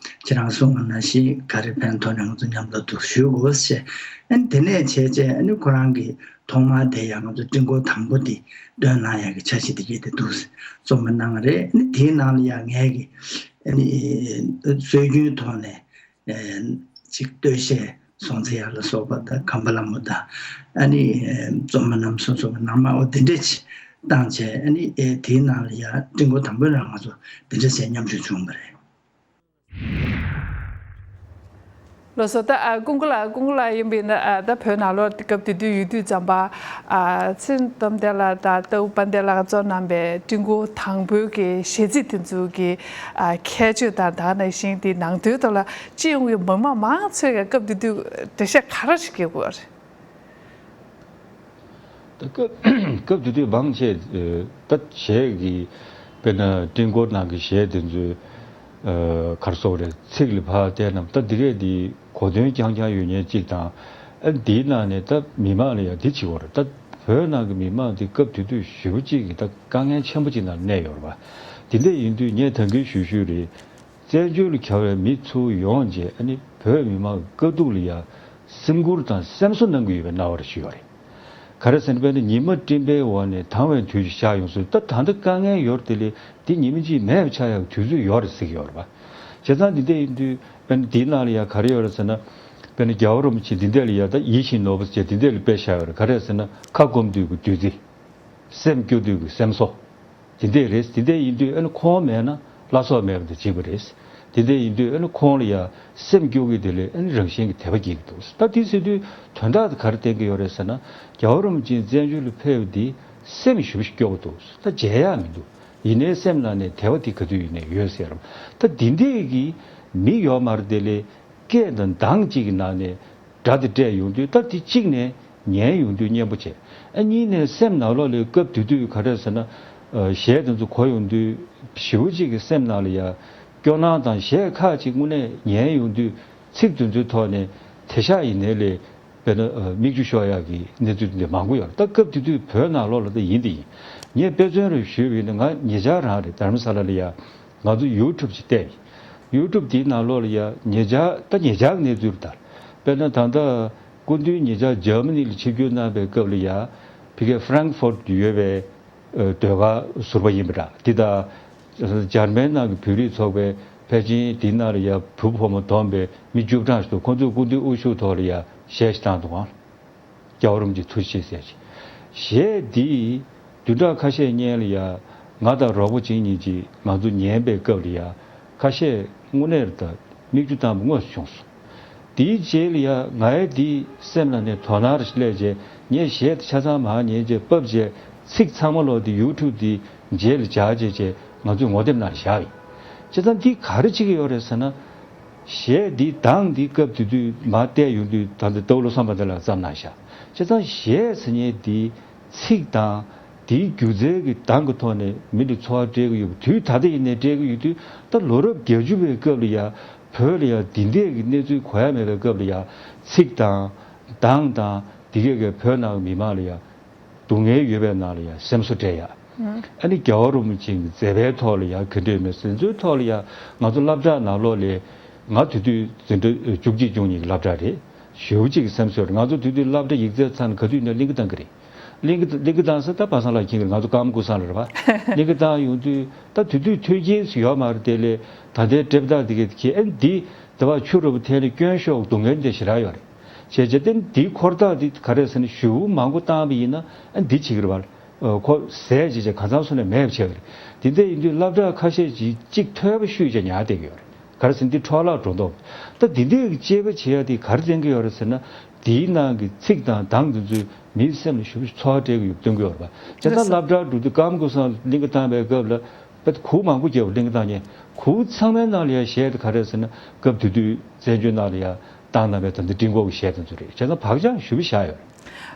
ཁྱེད་རང་གསུངས་པ་ནང་བཞིན་ག་རེ་ཕན་ཐོགས་ནས་ང་ཚོ་མཉམ་དུ་འདུག་ཞུ་དགོས་ཞེས། ཨ་ནི་དེ་ནས་བྱས་བྱས་ཨ་ནི་ཁོ་རང་གིས་ཐོག་མར་དེ་ཡང་ང་ཚོ་སྤྲིན་སྐོར་དང་པོ་དེ་འདོན་གནང་ཡག་གི་འཆར་གཞི་དེ་གྱད་དེ་འདུག་རྩོམ་པ་གནང་བ་རེད། ཨ་ནི་དེའི་ནང་ལ་ཡང་ངས་ཀྱི་ཨ་ནི་སྲོལ་རྒྱུན་ཐོག་ནས་ཨེ་ཅིག་སྟོད་གཞས་སྲོང་བཙན་གཡག་ལ་སོགས་པ་དང་། སྒམ་པ་ལྷ་མོ་དང་། ཨ་ནི་ཨེ་རྩོམ་པ་རྣམ་གསུམ་སོགས་པ་ནང་མ་འོ་དེ་འདྲས་ཅིག་བཏང་བྱས། ཨ་ནི་ཨེ་དེའི་ནང་ལ་ཡང་སྤྲིན་སྐོར་དང་པོའི་ནང་ང་ཚོ་དེ་འདྲས་ཟེར་མཉམ་ཞུགས་བྱུང་བ་རེད། ལགས་སོ། ད་ཨ་ཀུན་དགའ་ལགས། ཀུན་དགའ་ལགས་ཡིན་པས་ན་ཨ་ད་བོད་ནང་ལོགས་སྐབས་དེ་དུས་ཡོད་དུས་ཙམ་པ། ཨ་ཚེ་རིང་སྟོབས་ལྡན་ལགས་དང་རྟའུ་དཔལ་ལྡན་ལགས་གཙོ་གནང་པའི་ཀྲིན་ཀོ་དང་པོའི་གི་གཞས་ཚིག་དེ་ཚོ་གི་ཨ་ཁྱད་ཆོས་དང་། ད་ག་ནང་བཞིན་དེ་ནང་དོན་ཐོག་ལ་སྤྱི་ཡོངས་ཀྱི་མི་མང་མང་ཚོས་ཀྱི་སྐབས་དེ་དུས་འགྲེལ་བཤད་ག་རེ་ཞིག་བརྒྱབ་ཡོད་རེད། ད་སྐབས་སྐབས་དེ་དུས་མང་ཆེ་ད་གཞས་ཀྱི་དཔེར་ན་ཀྲིན་ཀོ་ནང་གི་གཞས་དེ་ཚོའི་ག་རེ་ཟེར་དགོས་རེད། ཚིག་ལ་ཕར་བལྟས་ན་ད་འདི་གས་འདི་གོ་དོན་རྐྱང་རྐྱང་ཡོད་མཁན་གཅིག་དང་། ཨ་འདིའི་ནང་ནས་ད་མི་མང་ལ་ཡང་འདི་བྱེད་དགོས་རེད། ད་བོད་ནང་གི་མི་མང་འདི་སྐབས་དེ་དུས་ཞེ་པོ་གཅིག་གི་ད་དཀའ་ངལ་ཆེན་པོ་གཅིག་ནང་གནས་ཡོད་རེད་པ། དེ་འདྲ་ཡིན་དུས་ངས་ད་གིན་ཞུ་ཞུས་རེད། བཙན་བྱོལ་ལ་གྱར་བའི་མི་ཚུར་ཡོང་རྗེས་ཨ་ནི་བོད་མི་མང་གི་དཀའ་སྡུག་ལ་ཡ་སེམས་ཁུར་དང་སེམས་གསོ་གནང་གི་ཡོད་པའི་རྣམ་པ་ཞིག་ཡོད་རེད། ག་རེ་ཟེར་ན་དཔེར་ན་ཉི་མ་སྤྲིན་པའི་འོག་ནས་དྭངས་པའི་དུས་ཤིག་ཤར་ཡོང་སྲིད། ད་ད་ལྟ་དཀའ་ངལ་ཡོད་རེད་དེ་ལས་དེ་ཉི་མ་གཅིག་མེད་པ་ཆགས་ཡག་དུས་ཚོད་ཡོད་རེད་ཟེར་གྱི་ཡོད་རེད་པ། བྱས་ཙང་འདི་འདྲ་ཡིན་དུས་དཔེར་ན་དེའི་ནང་ལ་ཡ་ག་རེ་ཡོད་རེད་ཟེར་ན། དཔེར་ན་རྒྱལ་བ་རིན་པོ་ཆེ་འདི་འདྲ་ལ་ཡ་ད་ཡིད་བཞིན་ནོར་བུ་ཟེར་འདི་འདྲ་ལ་དཔེ་བཞག་ཡོད་རེད། ག་རེ་ཟེར་ན་ཁ་སྐོམ་དུས་ཀྱི་བདུད་རྩི། སེམས་སྐྱོ་དུས་ཀྱི་སེམས་གསོ། དེ་འདྲས་རེད། དེ་འདྲས་ཡིན་དུས་ཨ་ནི་ཁོང་མེད་ན་བླ་སྲོག་མེད་པ་དང་གཅིག་པ་རེད། དེ་འདྲས་ཡིན་དུས་ཨ་ནི་ཁོང་ལ་ཡང་སེམས་སྐྱོ་གི་དེ་ལས་ཨ་ནི་རང་བཞིན་གྱི་དད་པ་སྐྱེ་གི་འདུག་ད་དེ་ཟེར་དུས་དོན་དག་དེ་ག་རེ་བསྟན་གྱི་ཡོད་རེད་ཟེར་ན། རྒྱལ་བ་རིན་པོ་ཆེ་བཙན་བྱོལ་ལ་ཕེབས་པ་འདི་སེམས་ཞེ་པོ་ཞིག་སྐྱོ་གི་འདུག་ད་མཇལ་ཡག་མི་འདུག་ཡིན་ནའི་སེམས་ནང་ནས་དད་པ་དེ་ག་དུས་ཡིན་ནའི་ཡོད་ཟེར། ད་དེ་འདྲས་ཀྱི་མི་ཡོད་མ་རེད། དེ་ལས་སྐད་དང་གདངས་གཅིག་གི་ནང་ནས་སྒྲ་དེ་སྤྲད་ཡོང་དུས་ད་དེ་གཅིག་ནས་ཉན་ཡོང་དུས་སྙན་པོ་བྱས། ཨ་གཉིས་ནས་སེམས་ནང་ལོགས་ལ་སྐབས་དེ་དུས་ག་རེ་ཟེར་ན། ཨ་གཞས་དེ་ཚོ་གོ་ཡོང་དུས་ཞེ་པོ་ཅིག་གི་སེམས་ནང་ལ་ཡ་སྐྱོ་སྣང་དང་། གཞས་ཁག་ཅིག་དངོས་གནས་ཉན་ཡོང་དུས་ཚིག་དེ་ཚོའི་ཐོག་ནས་དེང་སང་ཡིན་ནའི་ལས་དཔེར་ན་ཨ་མིག་ཆུ་ཤོར་ཡག་གི་གནས་ཚུལ་དེ་འདྲ་མང་པོ་ཡོད་རེད། ད་སྐབས་དེ་དུས་བོད་ནང་ལོགས་ལ་ད་ཡིན་དེ་ཡིན། ངས་དཔེ་མཚོན་རེ་ཞུས་པ་ཡིན་ན་ང་ཉེ་ཆར་རང་རེད། དྷ་རམ་ས་ལ་ལ་ཡ། ང་ཚོ་ཡུ་ཊུབ་ཅིག་བལྟས་ཡིན། ཡུ་ཊུབ་དེའི་ནང་ལོགས་ལ་ཡ་ཉེ་ཆར་ད་ཉེ་ཆར་གྱི་གནས་ཚུལ་རེད་ད། དཔེར་ན་ད་ལྟ་སྐུ་མདུན་ཉེ་ཆར་འཇར་མ་ནི་ལ་ཆིབས་བསྒྱུར་གནང་པའི་སྐབས་ལ་ཡ་ཕ་གིའི་ཧྥ་རན་ཀི་ཧྥོར་ཡོད་པའི་ཨ་ཟློས་གར་ཟུར་པ་ཡིན་པ་འདྲ། འདི་དང་འཇར་མན་ནང་གི་བོད་རིགས་ཚོགས་པའི་ཕལ་ཆེར་དེའི་ནང་ལ་ཡ་བུ་ཕོ་མོ་བསྡོམས་པའི་མི་བཅུ་གྲངས་ཤིག་འདུག་ཁོང་ཚོས་སྐུ་མདུན་དབུ་བཞུགས་ཐོག་ལ་ཡ་གཞས་ཤིག་བཏང་འདུག་ཨང་། རྒྱལ་བ་རིན་པོ་ཆེ་ཐུགས་རྗེ་ཆེ་ཟེར་ཅིག་གཞས་འདི་བདུན་ཕྲག་ཁ་ཤས་སྔོན་ལ་ཡ་ང་དང་རོགས་པ་ཅིག་གཉིས་ཀྱིས་ང་ཚོ་ཉན་པའི་སྐབས་ལ་ཡ་ཁ་ཤས་དངོས་གནས་རེད་ད་མིག་ཆུ་བཏང་བ་དངོས་སུ་བྱུང་སོང་། དེའི་རྗེས་ལ་ཡ་ང་ཡ་འདི་སེམས་ལ་ནས་དོ་སྣང་རེ་སླེབས་རྗེས་ངས་གཞས་དེ་ཆ་ཚང་མར་ཉན་རྗེས་ཕབ་རྗེས་ཚིག་ཚང་མ་ལོག་དེ་ཡུ་ཊུབ་དེ་རྗེས་ལ་སྦྱར་རྗེས་རྗེས་ང་ཚོས་ངོ་དེབ་ནང་བཞག་ཡིན། བྱས་ཙང་འདི་ག་རེ་བྱེད་ཀྱི་ཡོད་རེད་ཟེར་ན། གཞས་འདི་གདངས་འདི་སྐབས་དེ་དུས་མར་བལྟས་ཡོང་དུས་ད་ལྟ་རྟའུ་བློ་བཟང་དཔལ་ལྡན་ལགས་བརྩམས་གནང་ཤག་བྱས་ཙང་གཞས་ཟེར་མཁན་འདི་ཚིག་དང་དེའི་སྒྱུ་རྩལ་གྱི་གདངས་ཀྱི་ཐོག་ནས་མི་ལ་ཚོར་བ་སྤྲད་ཀྱི་ཡོད་པ་དུས་ད་ལྟ་ཡིན་ནའི་སྤྲད་ཀྱི་ཡོད་དུས། ད་ལོ་རབས་བརྒྱད་ཅུ་པའི་སྐབས་ལ་ཡ་བོད་ལ་ཡ་འདི་འདྲས་ཀྱི་གནས་ཚུལ་གོ་ཡ་མེད་པའི་སྐབས་ལ་ཡ་ཚིག་དང་གདངས་དང་འདི་གས་ཀྱི་བོད་ནང་གི་མི་མང་ལ་ཡ། སྡུག་བསྔལ་ཡོད་པའི་ནང་ལ་ཡང་སེམས་གསོ་སྤྲད་ཡ། ཨ་ནི་རྒྱལ་བ་རིན་པོ་ཆེའི་མཛད་པའི་ཐོག་ལ་ཡང་ག་འདྲས་མེད་ཟེར་ཚོའི་ཐོག་ལ་ཡང་ང་ཚོ་སློབ་གྲྭ་ནང་ལོགས་ལ་ང་དེ་དུས་འཛིན་གྲྭ་བཅུ་གཅིག་བཅུ་གཉིས་ཀྱི་སློབ་གྲྭ་རེད། ཞེ་པོ་ཅིག་གི་སེམས་གསོ་རེད། ང་ཚོ་དེ་དུས་སློབ་གྲྭ་ཡིག་ཚད་ཚང་ན་ག་དུས་ནས་གླིང་ག་བཏང་གི་རེད། གླིང་ག་གླིང་ག་བཏང་ས་ད་པ་སངས་ལགས་མཁྱེན་གི་རེད། ང་ཚོ་ཀརྨ་ཀུན་བཟང་ལ་རེད་པ། གླིང་ག་བཏང་ཡོང་དུས་ད་དེ་དུས་མཐུན་རྐྱེན་ཞིག་ཡོད་མ་རེད། དེ་ལས་ད་ལྟའི་འགྲེམས་སྟངས་དེ་གས་ཁྱེད་ཨ་ནི་འདི་ཟླ་བ་ཆུ་རུ་བ་འཐེན་ནས་སྐྱོན་ཤོར་སྡུག་བསྔལ་འདི་ཞེ་དྲག་ཡོད་རེད། བྱས་རྗེས་དེ་འདིའི་འཁོར་ཐག་འདི་ག་རེ་ཟེར་ན་ཞེ་པོ་མང་པོ་བཏང་བ་ཡིན་ན་ཨ་འདི་བྱེད་ཀྱི་རེད་པ། ཁོ་ཟས་བྱས་རྗེས་གང་ཚང་སོང་ནས་མེད་པ་བྱས་པ་རེད། དེ་འདྲ་ཡིན་དུས་སློབ་གྲྭ་ཁ་ཤས་ཅིག་གཅིག་ཐོས་པ་ཤུས་བྱས་ཉར་བསྡད་ཀྱི་ཡོད་རེད། ག་རེ་ཟེར་ན་འདི་འཕྲོ་བརླག་འགྲོ་མདོག་ད་འདི་འདྲའི་གི་དཔྱད་པ་བྱེད་ཡ་དེ་ག་རེ་བསྟན་གྱི་ཡོད་རེད་ཟེར་ན། དེའི་ནང་གི་ཚིག་དང་གདངས་དེ་ཚོས་མིའི་སེམས་ལ་ཞེ་པོ་ཚོར་བ་སྤྲད་ཀྱི་ཡོད་སྟོན་གྱི་ཡོད་རེད་པ། བྱས་ཙང་སློབ་གྲྭར་འགྲོ་དུས་ཀརྨ་ཀུན་བཟང་གླིང་ག་བཏང་བའི་སྐབས་ལ། པད་གུར་མང་པོ་རྒྱབ་གླིང་ག་བཏང་མཁན་གུར་ཚང་མའི་ནང་ལ་ཡ་གཞས་དེ་ག་རེ་ཟེར་ན་སྐབས་དེ་དུས་བཙན་བྱོལ་ནང་ལ་ཡ་བཏང་གནང་བའི་ད་ལྟ་ཀྲིན་ཀོ་གི་གཞས་དེ་ཚོ་རེད། བྱས་ཙང་བག་ཆགས་ཞེ་པོ་བཞག་ཡོད་རེད།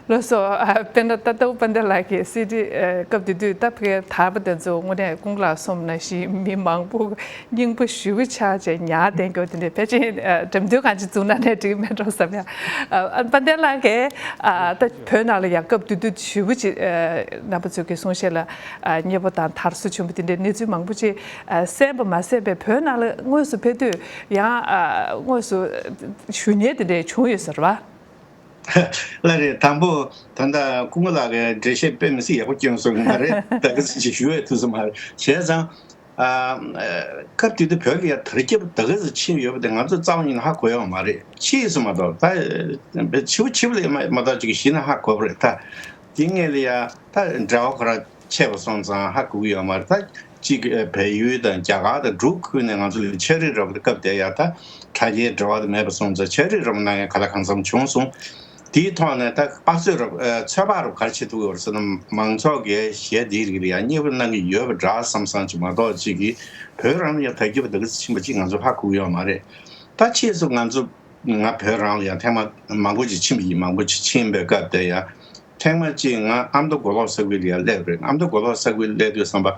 ལགས་སོ། ཨ་དཔེར་ན་ད་རྟའུ་དཔལ་ལྡན་ལགས་ཀྱི་སི་ཌི་ཨ་སྐབས་དེ་དུས་ད་ཕ་གིའི་དར་པ་དེ་ཚོ་དངོས་གནས་ཀུན་ལགས་གསུངས་ནང་བཞིན་མི་མང་པོ་རྙིང་པ་ཞེ་པོ་ཆགས་བྱས་ཉར་བསྡད་མཁན་དེ་འདྲ་ཕལ་ཆེར་ཨ་འགྲེམས་སྟོན་གང་ཅི་བཙུགས་ན་ནས་འགྲིག་མེད་འགྲོ་བསམ་ཡ། ཨ་དཔལ་ལྡན་ལགས་ཀྱིས་ཨ་ད་བོད་ནང་ལ་ཡ་སྐབས་དེ་དུས་ཞེ་པོ་ཅིག་ཨ་རྣམ་པ་ཚོ་གི་གསུང་བཤད་ལ་ཨ་མཉེས་པོ་དང་དར་སོ་ཆེན་པོ་དེ་འདྲའི་གནས་ཚུལ་མང་པོ་ཅིག་ཨ་གསན་པ་མ་ཟད་པའི་བོད་ནང་ལ་དངོས་སུ་ཕེབས་དུས་ཡང་ཨ་དངོས་སུ་ཞུ་མཁན་དེ་འདྲ་བྱུང་ཡོད་ས་རེད་པ། ལགས་རེད། དང་པོ་ད་ལྟ་ཀུན་དགའ་ལགས་ཀྱིས་འགྲེལ་བཤད་དཔེ་མི་སྲིད་ཡག་པོ་བསྐྱོན་སོང་། ང་རེ་ད་ག་ཚོད་ཅིག་ཞུ་ཡས་ཐུབ་ས་མ་རེད། བྱས་ཙང་ཨ་སྐབས་དེ་དུས་བོད་ལ་ཡ་དར་ཁྱབ་ད་ག་ཚོད་ཕྱིན་ཡོད་པ་དེ་ང་ཚོ་རྩ་བ་ཉིད་ནས་ཧ་གོ་ཡོད་མ་རེད། ཕྱིས་སུ་མ་གཏོགས་ད་ཕྱི་པོ་ཕྱི་པོ་ལ་མ་མ་གཏོགས་ཅིག་གཞི་ནས་ཧ་གོ་བ་རེད་ད། དེ་སྔོན་ལ་ཡ་ད་འབྲེལ་བ་ཁོ་རང་ཆད་པ་སོང་ཙང་ཧ་གོ་གི་ཡོད་མ་རེད་ད། གཅིག་བལ་ཡུལ་དང་རྒྱ་གར་དང་འབྲུག་ཁུལ་ནས་ང་ཚོ་ལ་ཕྱག་བྲིས་རོགས་སྐབས་དེ་ཡང་ད་དྲ་རྒྱའི་འབྲེལ་བ་དེ་མེད་པ་སོང་ཙང་ཕྱག་བྲིས་རོགས་གནང་མཁན་ག་ལ་གང་འཚམ་བྱུང་སོང་། དེའི་ཐོག་ནས་ད་དཔག་ཚོད་རོགས་ཚོད་དཔག་རོགས་ག་རེ་བྱེད་ཐུབ་ཡོད་རེད་ཟེར་ན། མང་ཚོགས་ཀྱིས་གཞས་འདིའི་རིགས་ལ་ཡང་མཉེས་པོ་གནང་གི་ཡོད་པ་འདྲ་བསམ་བསམ་ཅིག་མ་གཏོགས་ཅིག་གིས་བོད་རང་ལ་ཡང་དར་རྒྱས་པ་འདི་ག་ཚོད་ཕྱིན་པ་ཅིག་ང་ཚོ་ཧ་གོ་གི་ཡོད་མ་རེད། ད་ཕྱིས་སུ་ང་ཚོ་ང་བོད་རང་ལ་ཡང་ཐེངས་མ་མང་པོ་ཅིག་ཕྱིན་པ་ཡིན། མང་པོ་ཅིག་ཕྱིན་པའི་སྐབས་དེ་ཡང་ཐེངས་མ་གཅིག་ང་ཨ་མདོ་མགོ་ལོག་ས་ཁུལ་ལ་ཡང་སླེབས་རེད། ཨ་མདོ་མགོ་ལོག་ས་ཁུལ་སླེབས་དུས་ཙམ་པ།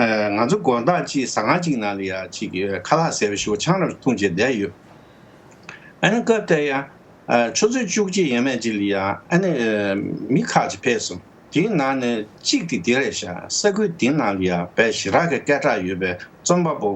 ང་ཚོ་དགོང་དག་ཅིག་ཟ་ཁང་ཅིག་ནང་ལ་ཡང་ཅིག་ཁ་ལག་ཟས་པ་ཞིག་ཆང་རག་འཐུང་བྱས་བསྡད་ཡོད། ཨ་ནི་སྐབས་དེ་ཡང་ཆུ་ཚོད་བཅུ་གཅིག་ཡས་མས་ཅིག་ལ་ཡང་ཨ་ནི་མི་ཁག་ཅིག་ཕེབས་སོང་། དེའི་ནང་ནས་གཅིག་དེ་དེ་རེད་ཤག་ས་ཁུལ་དེའི་ནང་ལ་ཡང་དཔེ་ཞེ་དྲག་གི་སྐད་གྲགས་ཡོད་པའི་རྩོམ་པ་པོ་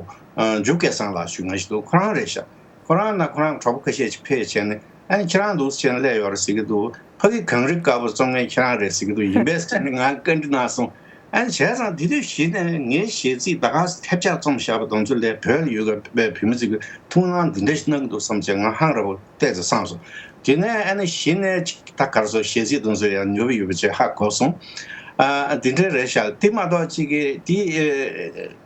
འཇུ་སྐལ་བཟང་ལགས་ཞུ་ང་ཞིག་འདུག་ཁོ་རང་རེད་ཤག་ཁོ་རང་ན་ཁོ་རང་གྲོགས་པོ་ཁ་ཤས་ཅིག་ཕེབས་བྱས་ནས་ཨ་ནི་ཁྱེད་རང་འདུག་སེ་བྱས་ནས་སླེབས་ཡོད་རེད་ཟེར་གྱི་འདུག་ཕ་གི་གངས་རི་དཀར་པོ་རྩོམ་མཁན་ཁྱེད་རང་རེད་ཟེར་གྱི་འདུག་ཡིན་པས་ཟེར་ནས་ང་བཀའ་འདྲི་གནང་སོང་། ཨ་ནི་བྱས་ཙང་དེ་དུས་གཞི་ནས་ངའི་གཞས་ཚིག་ད་ག་ཐེབས་ཆག་རྩོམ་བཞག་པ་དང་ཚོ་ལས་བོད་ལ་ཡོད་པའི་བོད་མི་ཚོས་ཀྱི་ཐུགས་སྣང་འདི་འདྲ་ཞིག་གནང་གི་འདུག་བསམ་བྱས་ང་ཧང་ར་བོ་བལྟས་ཚེ་བསམ་སོང་། དེ་ནས་ཨ་ནི་གཞི་ནས་ཅིག་ད་ག་རེ་ཟེར་གཞས་ཚིག་དང་ཚོ་ཡང་ནུས་པ་ཡོད་པ་ཅིག་ཧ་གོ་སོང་། ཨ་འདི་འདྲ་རེད་ཤག་དེ་མ་གཏོགས་ཅིག་གི་དེ་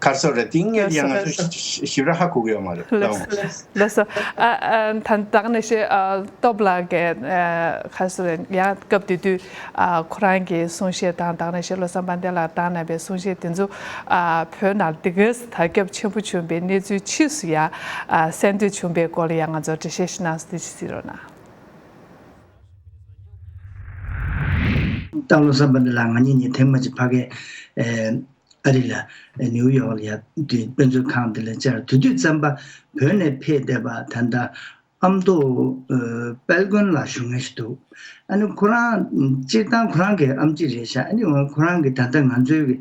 ག་རེ་ཟེར་རེད། དེ་སྔོན་ཡང་ང་ཚོ་ཞིབ་ར་ཧ་གོ་གི་ཡོད་མ་རེད། ལགས་སོ། ལགས་སོ། ཨ་ཨ་ད་ད་ག་ནང་བཞིན་ཨ་སྟོབས་ལགས་ཀྱིས་ཨ་ག་རེ་ཟེར་ཡང་སྐབས་དེ་དུས་ཨ་ཁོ་རང་གི་གསུང་བཤད་དང་ད་ག་ནང་བཞིན་བློ་བཟང་དཔལ་ལྡན་ལགས་བཏང་གནང་བའི་གསུང་བཤད་དེ་ཚོ་ཨ་བོད་ནང་འདི་ག་དར་ཁྱབ་ཆེན་པོ་བྱུང་བའི་གནས་ཚུལ་ཕྱིས་སུ་ཡང་ཨ་གསན་འདོད་བྱུང་བའི་སྐོར་ལ་ཡང་ང་ཚོར་འགྲེལ་བཤད་ཞིག་གནང་སོང་། དེ་ཅིག་གཟིགས་རོགས་གནང་། ད་བློ་བཟང་དཔལ་ལྡན་ལགས་ང་གཉིས་གཉིས་ཐེངས་མ་གཅིག་ཕ་གིའི་ཨ་རི་ལ་ནིའུ་ཡོག་ལ་ཡ་དེ་དཔེ་མཛོད་ཁང་དེ་ལ་བཅར། དེ་དུས་ཙམ་པ་བོད་ནས་ཕེབས་བསྡད་པ་ད་ལྟ་ཨ་མདོ་དཔལ་མགོན་ལགས་ཞུ་མཁན་ཞིག་འདུག་ཨ་ནི་ཁོ་རང་སྤྱིར་བཏང་ཁོ་རང་གི་ཨེམ་ཆི་རེད་ཤག་ཨ་ནི་འོ་ཁོ་རང་གི་ད་ལྟ་ང་ཚོའི་གི་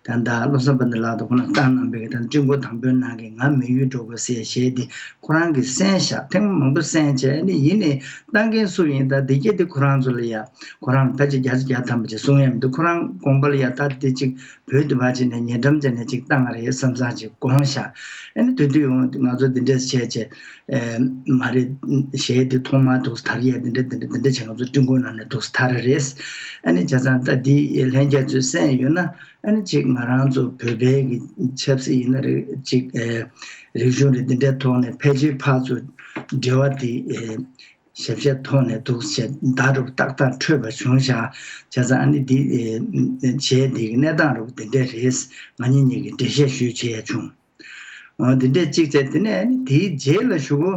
ད་ལྟ་བློ་བཟང་དཔལ་ལྡན་ལགས་དང་ཁོ་རང་བཏང་གནང་པའི་གི་ད་སྤྲིན་སྐོར་དང་པོའི་ནང་གི་ང་མི་ཡུལ་འགྲོ་དགོས་ཟེར་གཞས་དེ་ཁོ་རང་གིས་གསན་ཤག་ཐེངས་མང་པོ་གསན་བྱས། ཨ་ནི་ཡིན་ནའི་བཏང་མཁན་སུ་ཡིན་ད་འདི་སྐད་དེ་ཁོ་རང་ཚོ་ལ་ཡ་ཁོ་རང་ཕལ་ཆེར་བརྒྱ་ཆ་བརྒྱ་ཐམ་པ་ཅིག་གསུང་ཡ་མི་འདུག་ཁོ་རང་དགོངས་པ་ལ་ཡ་ད་འདི་ཅིག་བོད་དུ་ཕར་ཕྱིན་ནས་ཉེ་འགྲམ་བྱས་ནས་ཅིག་བཏང་བ་རེད་བསམ་བསམ་ཅིག་དགོངས་ཤག་ཨ་ནི་དེ་དུས་ཡང་ང་ཚོ་འདི་འདྲས་བྱས་བྱས་ཨེ་མ་རེད། གཞས་འདི་ཐོག་མར་འདུག་སེ་དར་ཡས་འདི་འདྲ་འདི་འདྲ་འདི་འདྲ་བྱས་ང་ཚོ་སྤྲིན་སྐོར་ནང་ནས་འདུག་སེ་དར་རེད། ཨ་ནི་བྱས་ཙང་ད་འདི་ལྷན་རྒྱས་ཚོས་གསན་ཡོད་ན་ཨ་ནི་ཅིག་ང་རང་ཚོ་བོད་པའི་གི་ཆབ་སྲིད་ཡིན་ན་རེད། ཅིག་ཨེ་རིག་གཞུང་རེད། འདི་འདྲའི་ཐོག་ནས་ཕལ་ཆེར་ཕར་ཚུར་འབྲེལ་བ་འདི་ཨེ་ཞབས་ཞུའི་ཐོག་ནས་འདུག་སེ་བརྡ་རུ་ཏག་ཏག་འཕྲོད་པ་བྱུང་ཤག་བྱས་ཙང་ཨ་ནི་འདི་ཨེ་གཞས་འདི་གི་གནས་སྟངས་རུ་འདི་འདྲ་རེད། ང་གཉིས་གཉིས་ཀྱིས་འགྲེལ་བཤད་ཞུས་བྱས་ཡ་བྱུང་། འོ་འདི་འདྲས་གཅིག་བྱས། དེ་ནས་ཨ་ནི་དེའི་རྗེས་ལ་ཞུ་གོ།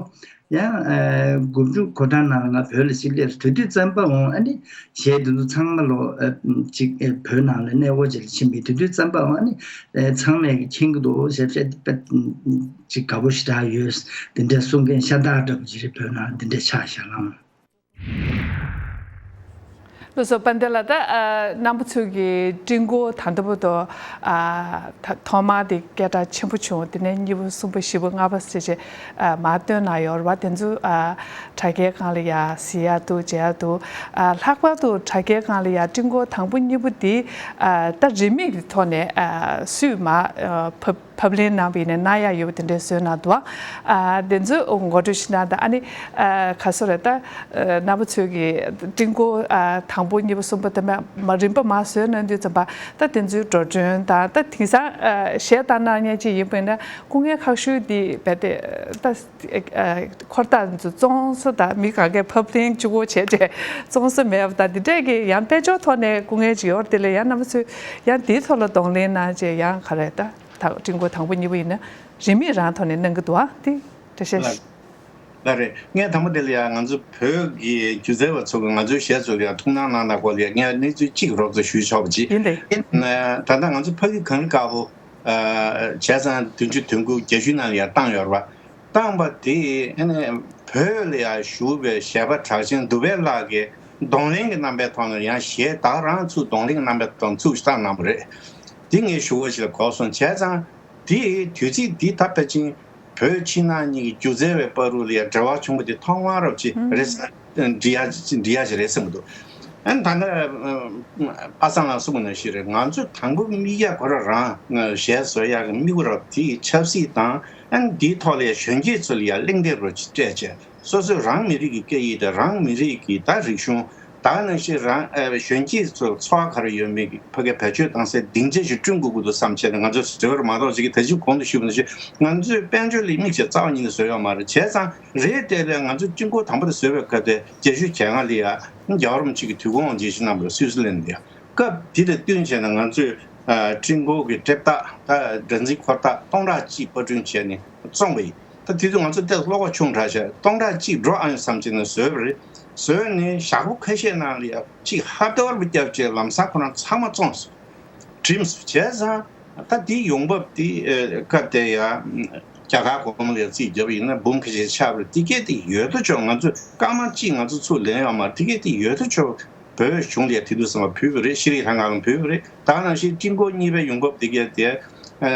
ཡང་ཨ་དགུ་བཅུ་གོ་གྲངས་ནང་ལ་ང་བོད་ལ་ཞིག་སླེབས་སོང་། དེ་དུས་ཙམ་པ་འོང་ཨ་ནི་གཞས་འདི་ཚོ་ཚང་མ་ལོ་ཨ་ཅིག་ཨ་བོད་ནང་ལ་གནས་སྐོར་ཅིག་ལ་ཕྱིན་པའི་དེ་དུས་ཙམ་པ་འོང་ཨ་ནི་ཨ་ཚང་མས་ཀྱི་མཁྱེན་གྱི་འདུག་ཞབས་ཞུ་དེ་དཔེ་ཅིག་དགའ་པོ་ཞེ་དྲག་ཡོད། དེ་འདྲས་གསུང་མཁན་ཤ་སྟག་འདྲ་པོ་ཅིག་རེད། བོད་ནང་འདི་འདྲས་ཆགས་བཞག་ལང་། བློ་བཟང་དཔལ་ལྡན་ལགས། ད་ཨ་རྣམ་པ་ཚོས་ཀྱི་སྤྲིན་སྐོར་ད་ལྟ་བར་དུ་ཨ་ཐ་ཐོག་མ་དེ་སྐད་གྲགས་ཆེན་པོ་བྱུང་། དེ་ནས་གཉིས་པ་གསུམ་པ་བཞི་པ་ལྔ་པ་ཟེར་བྱས་ཨ་མར་བཏོན་གནང་ཡོད་རེད་བ། དེ་ཚོ་ཨ་དྲ་རྒྱའི་སྒང་ལ་ཡ་གཟིགས་ཡག་འདུག་མཇལ་ཡག་འདུག་ཨ་ལྷག་པར་དུ་དྲ་རྒྱའི་སྒང་ལ་ཡ་སྤྲིན་སྐོར་དང་པོ་གཉིས་པ་དེ་ཨ་ད་རིན་མེད་ཀྱི་ཐོག་ནས་ཨ་སུས་མར་ཨ་ཕབ་ཕབ་ལེན་གནང་བ་ཡིན་ན་གནང་ཡག་ཡོད་པ་དེ་འདྲའི་བཟོས་གནང་འདུག་ཨ་དེ་ཚོ་ངོ་སྤྲོད་ཞིག་གནང་དང་། ཨ་ནི་ཨ་ག་སོ་རེད། ད་ཨ་རྣམ་པ་ཚོས་ཀྱི་སྤྲིན་སྐོར་ཨ་དང་པོ་གཉིས་པ་གསུམ་པ་དེ་མ་མ་རིམ་པ་མར་བཟོས་གནང་དུས་ཙམ་པ་ད་དེ་ཚོའི་འགྲོ་གྲོན་དང་ད་དེང་སང་ཨ་གཞས་བཏང་གནང་མཁན་ཅིག་ཡིན་པ་ཡིན་ན་སྐུ་ངལ་ཁག་ཤོས་འདི་རྦད་དེ་ད་ཨ་འཁོར་ཐག་ཚོ་བཙོང་ས་དང་མི་གང་གས་ཕབ་ལེན་གཅིག་པོ་བྱས་བྱས་བཙོང་ས་མེད་པ་དང་དེ་འདྲས་ཀྱི་ཡང་དཔལ་འབྱོར་ཐོག་ནས་སྐུ་ངལ་ཅིག་ཡོད་རེད། དེ་ལས་ཡང་རྣམ་པ་ཚོས་ཡང་དེའི་ཐོག་ལ་གདོང་ལེན་གནང་བྱས་ཡང་ག་རེ་ད། ད་སྤྲིན་སྐོར་དང་པོ་གཉིས་པ་ཡིན་ན་རིན་མེད་རང་ཐོག་ནས་གནང་གི་འདུག་ཨ། དེ་འགྲེལ་བཤད། ལགས་རེད། ངས་དང་པོ་དེ་ལ་ཡང་ང་ཚོ་བོད་ཀྱི་སྒྱུ་རྩལ་བ་ཚོ་གིས་ང་ཚོའི་གཞས་ཚོ་ལ་ཡང་ཐུགས་སྣང་གནང་སྟངས་སྐོར་ལ་ཡང་ངས་གནས་ཚུལ་གཅིག་རོབ་ཙམ་ཞུས་ཆོག་པ་ཅིག་ཡིན་ཏེ། ད་ལྟ་ང་ཚོ་ཕ་གི་གངས་རི་དཀར་པོ་བྱས་ཙང་བདུན་ཅུ་དོན་དགུ་བརྒྱད་ཅུ་ནང་ལ་ཡང་བཏང་ཡོད་རེད་པ། བཏང་པ་དེ་ཨ་ནི་བོད་ལ་ཡང་བཞུགས་པའི་གཞས་པ་གྲགས་ཅན་འདུ་བྷེ་ལགས་ཀྱིས་གདོང་ལེན་གྱི་རྣམ་པའི་ཐོག་ནས་ཡང་གཞས་བདག་རང་ཚུགས་གདོང་ལེན་གྱི་རྣམ་པའི་ཐོག་ནས་ཚུགས་ཤིག་བཏང་གནང་བ་རེད། འདི་ངས་ཞུ་བ་ཞིག་ལ་གོ་སོང་། བྱས་ཙང་དེ་དུས་ཚིགས་འདི་ད་ཕལ་ཆེར་བོད་ཕྱི་ནང་གཉིས་ཀྱི་སྒྱུ་རྩལ་བའི་བར་དུ་ལ་ཡང་འབྲེལ་བ་བྱུང་བ་དེ་ཐོག་མ་རབས་ཅིག་རེད་ས་འབྲི་ཡ་འབྲི་ཡ་ཞིག་རེད་བསམ་གྱི་འདུག་ཨ་ནི་ད་ལྟ་པ་སངས་ལགས་གསུངས་པ་ནང་བཞིན་རེད། ང་ཚོས་དང་པོ་དམིགས་ཡ་ཁོ་རང་རང་གཞས་བཟོ་ཡག་གི་དམིགས་པ་རབ་དེ་ཆབ་སྲིད་དང་ཨ་ནི་འདིའི་ཐོག་ལ་ཡང་གཞོན་སྐྱེས་ཚོ་ལ་ཡང་གླེང་སྟེགས་རོ་ཅིག་སྤྲད་བྱས་སོ་སོའི་རང་མི་རིགས་ཀྱི་སྐད་ཡིག་དང་རང་མི་རིགས་ཀྱི་ད་རིག་གཞུང་ ད་ག་ནང་བཞིན་རང་ཨ་གཞོན་སྐྱེས་ཚོ་འཚོ་བ་ག་རེ་ཡོད་མེད་ཀྱི་ཕ་གིར་བེད་སྤྱོད་བཏང་སའི་སྡིངས་ཆ་ཞིག་བསྐྲུན་དགོས་ཀྱི་འདུག་བསམ་བྱས་ནས་ང་ཚོས་བཟོས་པ་རེད་མ་གཏོགས། ཅིག་གི་ད་གཅིག་གོང་དུ་ཞུས་པ་ནང་བཞིན་ང་ཚོས་དཔལ་འབྱོར་ལ་དམིགས་བྱས་རྩ་བ་ཉིད་ནས་བཟོས་ཡོད་མ་རེད། བྱས་ཙང་རེད་དེ་ལས་ང་ཚོས་སྤྲིན་འཁོར་དང་པོ་དེ་བཟོས་པའི་སྐབས་དེ་བརྒྱད་ཅུ་གྱ་ལྔ་ལ་ཡ་རྒྱལ་བ་རིན་པོ་ཆེ་གི་དུས་འཁོར་དབང་ཆེན་ཞིག་གནང་བ་རེད། སུད་སི་ལན་ལ་ཡ། སྐབས་དེ་དང་བསྟུན་བྱས་ནས་ང་ཚོས་ཨ་སྤྲིན་འཁོར་གྱི་གྲིབ་རྟགས་ད་སྒྲ་འཛིན་འཁོར་རྟགས་སྟོང་ཕྲག་གཅིག་པར་སྐྲུན་བྱས་ནས་བཙོངས་པ་ཡིན། ད་དེ་དུས་ང་ཚོ་ཏོག་ཙམ་བློ་ཁོག་ཆུང་དྲགས་བྱས་སྟོང་ཕྲག་གཅིག་འགྲོ་ཨ་ཡོང་བསམ་བྱས་ནས་བཟོས་པ་རེད། བཟོས་ནས་ཞག་པོ་ཁ་ཤས་ནང་ལ་ཡ་གཅིག་ཧབ་ཏོར་བ་བརྒྱབ་བྱས་ལམ་སང་ཁོ་རང་ཚང་མ་བཙོངས་སོང་། བྲིམས་སོང་། བྱས་ཙང་ད་དེའི་ཡོང་འབབ་དེ་ཨ་སྐབས་དེ་ཡ་རྒྱ་གར་སྒོར་མོ་ལ་ཡ་རྩིས་བརྒྱབ་པ་ཡིན་ན་འབུམ་ཁ་ཤས་ཆགས་པ་རེད། དེ་གས་དེ་ཡོད་དོ་ཅོག་ང་ཚོས་སྐར་མ་གཅིག་ང་ཚོ་ཚུར་ལེན་ཡོད་མ་རེད། དེ་གས་དེ་ཡོད་དོ་ཅོག་བོད་གཞུང་ལ་དེ་དུས་ཙམ་པ་ཕུལ་བ་རེད། ཤེས་རིག་ལྷན་ཁང་ལ་ཕུལ་བ་རེད། ད་ག་ནང་བཞིན་སྤྲིན་འཁོར་གཉིས་པའི་ཡོང་འབབ་དེ་གས་དེ་ཨ་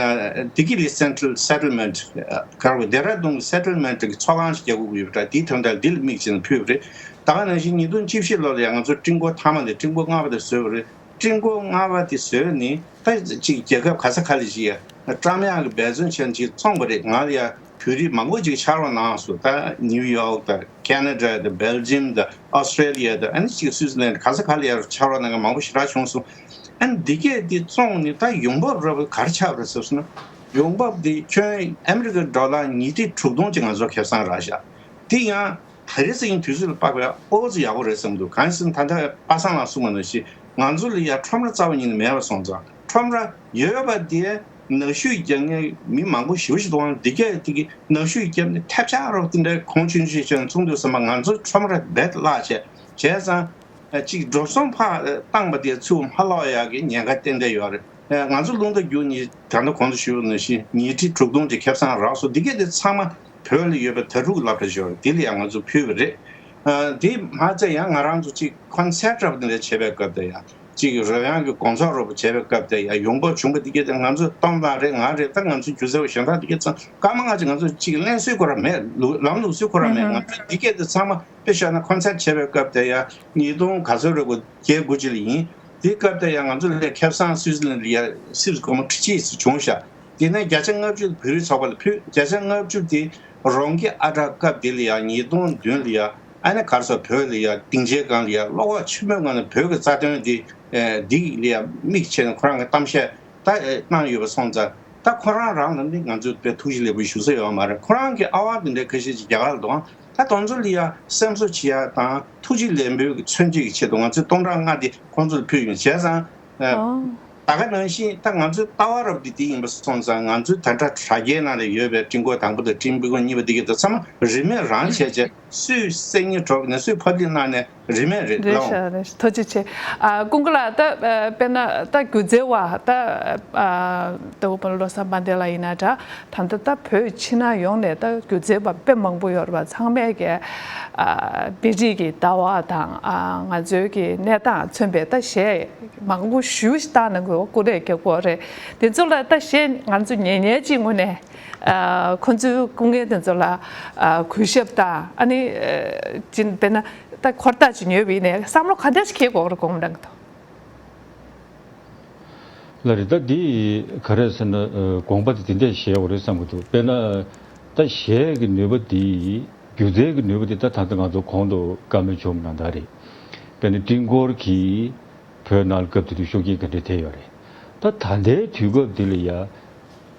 ལྡི་ལི་སེན་ཊྲལ་སེ་ཊལ་མེན་ཊི་ག་རེ་ཌེ་ར་ཌུན་གྱི་སེ་ཊལ་མེན་ཊི་གི་ཚོགས་ཁང་ཞིག་རྒྱག་དགོས་ཀྱི་ཡོད་པ་འདྲ། དེའི་དོན་དག་འདི་ལ་དམིགས་བྱས་ནས་ཕུལ་བ་རེད། ད་ག་ནང་བཞིན་ཉིས་སྟོང་བཅུ་བཞི་ལོ་ལ་ཡང་ང་ཚོ་སྤྲིན་འཁོར་མཐའ་མ་དེ་སྤྲིན་འཁོར་ལྔ་པ་དེ་བཟོས་པ་རེད། སྤྲིན་འཁོར་ལྔ་པ་དེ་བཟོས་ནས་ད་ཅིག་རྒྱལ་ཁབ་ག་ས་ག་ལ་ཅིག་ཡ་བཀྲམ་ཡག་གི་འབད་བརྩོན་བྱས་ནས་ཅིག་བཙོངས་པ་རེད། ང་ལ་ཡ་བོད་རིགས་མང་པོ་ཅིག་ཕྱག་རོགས་གནང་སོང་། ད་ནིའུ་ཡོག་དང་ཁེ་ན་ཌ་དང་སྦེལ་ཇམ་དང་ཨོ་སི་ཊྲེ་ལི་ཡ་དང་ཨ་ནི་ཅིག་སུད་སི་ལན་ག་ས་ག་ལ་ཡ་ཕྱག་རོགས་གནང་མཁན་མང་པོ་ཞེ་དྲག་བྱུང་སོང་། ཨ་ནི་འདི་གས་འདི་བཙོངས་ནས་ད་ཡོང་འབབ་རབ་ག་རེ་ཆགས་པ་རེད་ཟེར་སོང་ན། ཡོང་འབབ་འདི་ཁྱོན་ཨ་མི་རི་ཀའི་ཌོ་ལར་ཉིས་ཁྲི་དྲུག་སྟོང་ཅིག་ང་ཚོ་ཁེ་བཟང་རག་ཤག་དེ་ཡང་ད་རེས་ཀྱི་དུས་ཚོད་ལ་དཔག་པའི་ཨོ་ཙི་ཡག་པོ་རེད་བསམ་འདུག་གང་ཡིན་ཟེར་ན་ད་ལྟ་པ་སངས་ལགས་གསུངས་པ་ནང་བཞིན་ང་ཚོ་ལ་ཡ་ཁྲོམ་ར་རྩ་བ་ཉིད་ནས་མེད་པ་སོང་ཙང་། ཁྲོམ་ར་ཡོད་པ་དེ་ནག་གཞུག་རྒྱག་མཁན་མི་མང་པོ་ཞེ་པོ་ཞིག་འདུག་ཨང་། འདི་གས་དེ་གི་ནག་གཞུག་བརྒྱབ་ནས་ཐབས་ཆག་རོགས་དེ་འདྲའི་གོང་ཆུང་ཆུང་བྱས་ནས་ཚོགས་འདུ་ཚང་མ་ང་ཚོ་ཁྲོམ་ར་རྦད་བརླག་བྱས། བྱས་ཙང་ཅིག་འགྲོ་སོང་ཕར་བཏང་པ་དེ་ཚུར་མ་སློག་ཡག་གི་ཉེན་ཁ་ཏན་ཏན་ཡོད་རེད། ང་ཚོ་རླུང་རྟ་རྒྱུག་ནི་ད་ལྟ་གོང་དུ་ཞུས་པ་ནང་བཞིན་ཉིས་ཁྲི་དྲུག་སྟོང་ཅིག་ཁེ་བཟང་རག་སོང་། འདི་གས་དེ་ཚང་མ་བོད་ལ་ཡོད་པའི་དྭ་ཕྲུག་སློབ་གྲྭ་ཞིག་ཡོད་རེད། དེ་ལ་ཡང་ང་ཚོ་ཕུལ་བ་རེད། ཨ་དེ་མ་ཚད་ཡང་ང་རང་ཚོ་ཅིག་ཀོན་སར་ཊི་འདྲ་པོ་དེ་འདྲ་བྱས་པའི་སྐབས་དེ་ཡང་ཅིག་རོལ་དབྱངས་ཀྱི་དགོང་ཚོགས་འདྲ་པོ་བྱས་པའི་སྐབས་དེ་ཡང་ཡོང་འབབ་བྱུང་བ་དེ་གས་དེ་ང་ཚོ་སྟོང་ལ་རེད། ང་རེད། ད་ང་ཚོ་སྒྱུ་རྩལ་བ་གཞན་དག་དེ་གས་ཚང་སྐར་མ་ལྔ་ཅིག་ང་ཚོ་ཅིག་ལེན་སྲོལ་ཁོ་རང་མེད། ལམ་ལུགས་སྲོལ་ཁོ་རང་མེད། ང་ཚོ་དེ་གས་དེ་ཚང་མ་དཔེ་བཞག་ན་ཀོན་སར་ཊི་བྱས་པའི་སྐབས་དེ་ཡང་ཉིས་སྟོང་ག་ཚོད་རེད་གོ་བརྒྱད་དགུ་ཅིག་ལ་ཡིན། དེའི་སྐབས་དེ་ཡང་ང་ཚོ་ལ་ཁེ་བཟང་སུད་སི་ལན་ལ་ཡ་སིབ་སྒོར་མོ་ཁྲི་གཅིག་ཙམ་བྱུང་ཤག་དེ་ནས་བརྒྱ་ཆ་ལྔ་བཅུ་བོད་རིགས་ཚོགས་པ་ལ་ཕུལ། བརྒྱ་ཆ་ལྔ་བཅུ་དེ་རོང་གི་ཨ་དྲག་སྐབས་དེ་ལ་ཡ་ཉིས་སྟོང་བདུན་ལ་ཡ་ཨ་ནི་གར་སོགས་བོད་ལ་ཡ་སྡིངས་ཆའི་སྒང་ལ་ཡ་བློ་ཁོག་ཆེན་པོའི་ངང་ནས་བོད་ཀྱི་རྩ་དོན་དེ་འདི་ལ་ཡ་དམིགས་བྱས་ནས་ཁོ་རང་གི་གཏམ་བཤད་ད་གནང་ཡོད་པ་སོང་ཙང་། ད་ཁོ་རང་རང་ལ་ནི་ང་ཚོས་དཔེ་ཐུགས་རྗེ་ལེགས་འབུལ་ཞུ་ས་ཡོད་མ་རེད། ཁོ་རང་གི་ཨ་བ་དེ་འདྲའི་ཁ་ཤས་ཅིག་རྒྱ་གར་ལ་འདུག་ད་དེ་ཚོ་ལ་ཡ་སེམས་གསོ་བྱེད་ཡ་དང་ཐུགས་རྗེ་ལེགས་འབུལ་གྱི་མཚོན་བྱེད་ཀྱི་ཆེད་དུ་ང་ཚོས་སྟོང་ཕྲག་ལྔ་དེ་ཁོང་ཚོ་ལ་ཕུལ་ཡོད། བྱས་ཙང་། ཨ། ད་ག་ནང་བཞིན་ད་ང་ཚོའི་ལྟ་བ་རབ་དེ་དེ་ཡིན་པ་སོང་ཙང་། ང་ཚོའི་ད་ལྟ་དྲ་རྒྱའི་ནང་ལ་ཡོད་པའི་སྤྲིན་འཁོར་དང་པོ་དང་སྤྲིན་འཁོར་གཉིས་པ་དེ་གའི་ད་ཚང་མ་རིན་མེད་རང་བྱས་བྱས་སུས་གསེར་དངུལ་སྒྲོག་ནས་སུས་ཕབ་ལེན་གནང་ནས་རིན་མེད་རེད། རེད་ལགས་འོང་། ཤག་རེད་ཤག་ཐུགས་རྗེ་ཆེ། ཨ། ཀུན་དགའ་ལགས། ད་ཨ་དཔེར་ན་ད་སྒྱུ་རྩལ་བ་ད་ཨ་ད་འོ་བློ་བཟང་དཔལ་ལྡན་ལགས་ཡིན་ན་འདྲ། ད་ལྟ་ད་བོད་ཕྱི་ནང་ཡོངས་ནས་ད་སྒྱུ་རྩལ་བ་དཔེ་མང་པོ་ཡོད་རེད་པ། ཚང་མས་ཀྱི་ཨ་དཔེ་རིས་ཀྱི་ལྟ་བ་དང་། ཨ་ང་ཚོའི་གི་གནས་སྟངས་མཚོན་པའི་ད་གཞས་མང་པོ་ཞེ་པོ་ཞིག་བཏང་གནང་དགོས་པ་སྐུ་ལས་རྒྱག་དགོས་རེད། དེ་ཚོ་ལ་ད་གཞས་ང་ཚོ་ཉན་ཉན་གཅིག་དངོས་གནས་ཨ་ཁོ་ཚོའི་སྐུ་ངལ་དེ་ཚོ་ལ་ཨ་གུས་ཞབས་དང་། ཨ་ནི་ཨ་ཅི་དཔེར་ན་ད་འཁོར་ཐག་ཅིག་ཉོས་པ་ཡིན་ནའི་བསམ་བློ་ག་འདྲ་ཞིག་འཁྱེར་དགོས་རེད་དགོངས་པ་འདྲ་གི་འདུག་ལགས་རེད། ད་འདི་ག་རེ་ཟེར་ན། ཨ་དགོངས་པ་དེ་དེ་འདྲས་བཞེས་དགོས་རེད་བསམ་གྱི་འདུག་དཔེར་ན་ད་གཞས་ཀྱི་ནུས་པ་འདི། སྒྱུ་རྩལ་གྱི་ནུས་པ་འདི་ད་ད་ལྟ་ང་ཚོ་གོང་དུ་བཀའ་མོལ་བྱུང་ནང་ལྟར་རེད། དཔེར་ན་སྤྲིན་འཁོར་གྱིས་བོད་ནང་ལ་སྐབས་དེ་དུས་ཤུགས་རྐྱེན་ག་འདྲས་ཐེབས་ཡོད་རེད། ད་ད་ལྟའི་དུས་སྐབས་འདི་ལ་ཡ།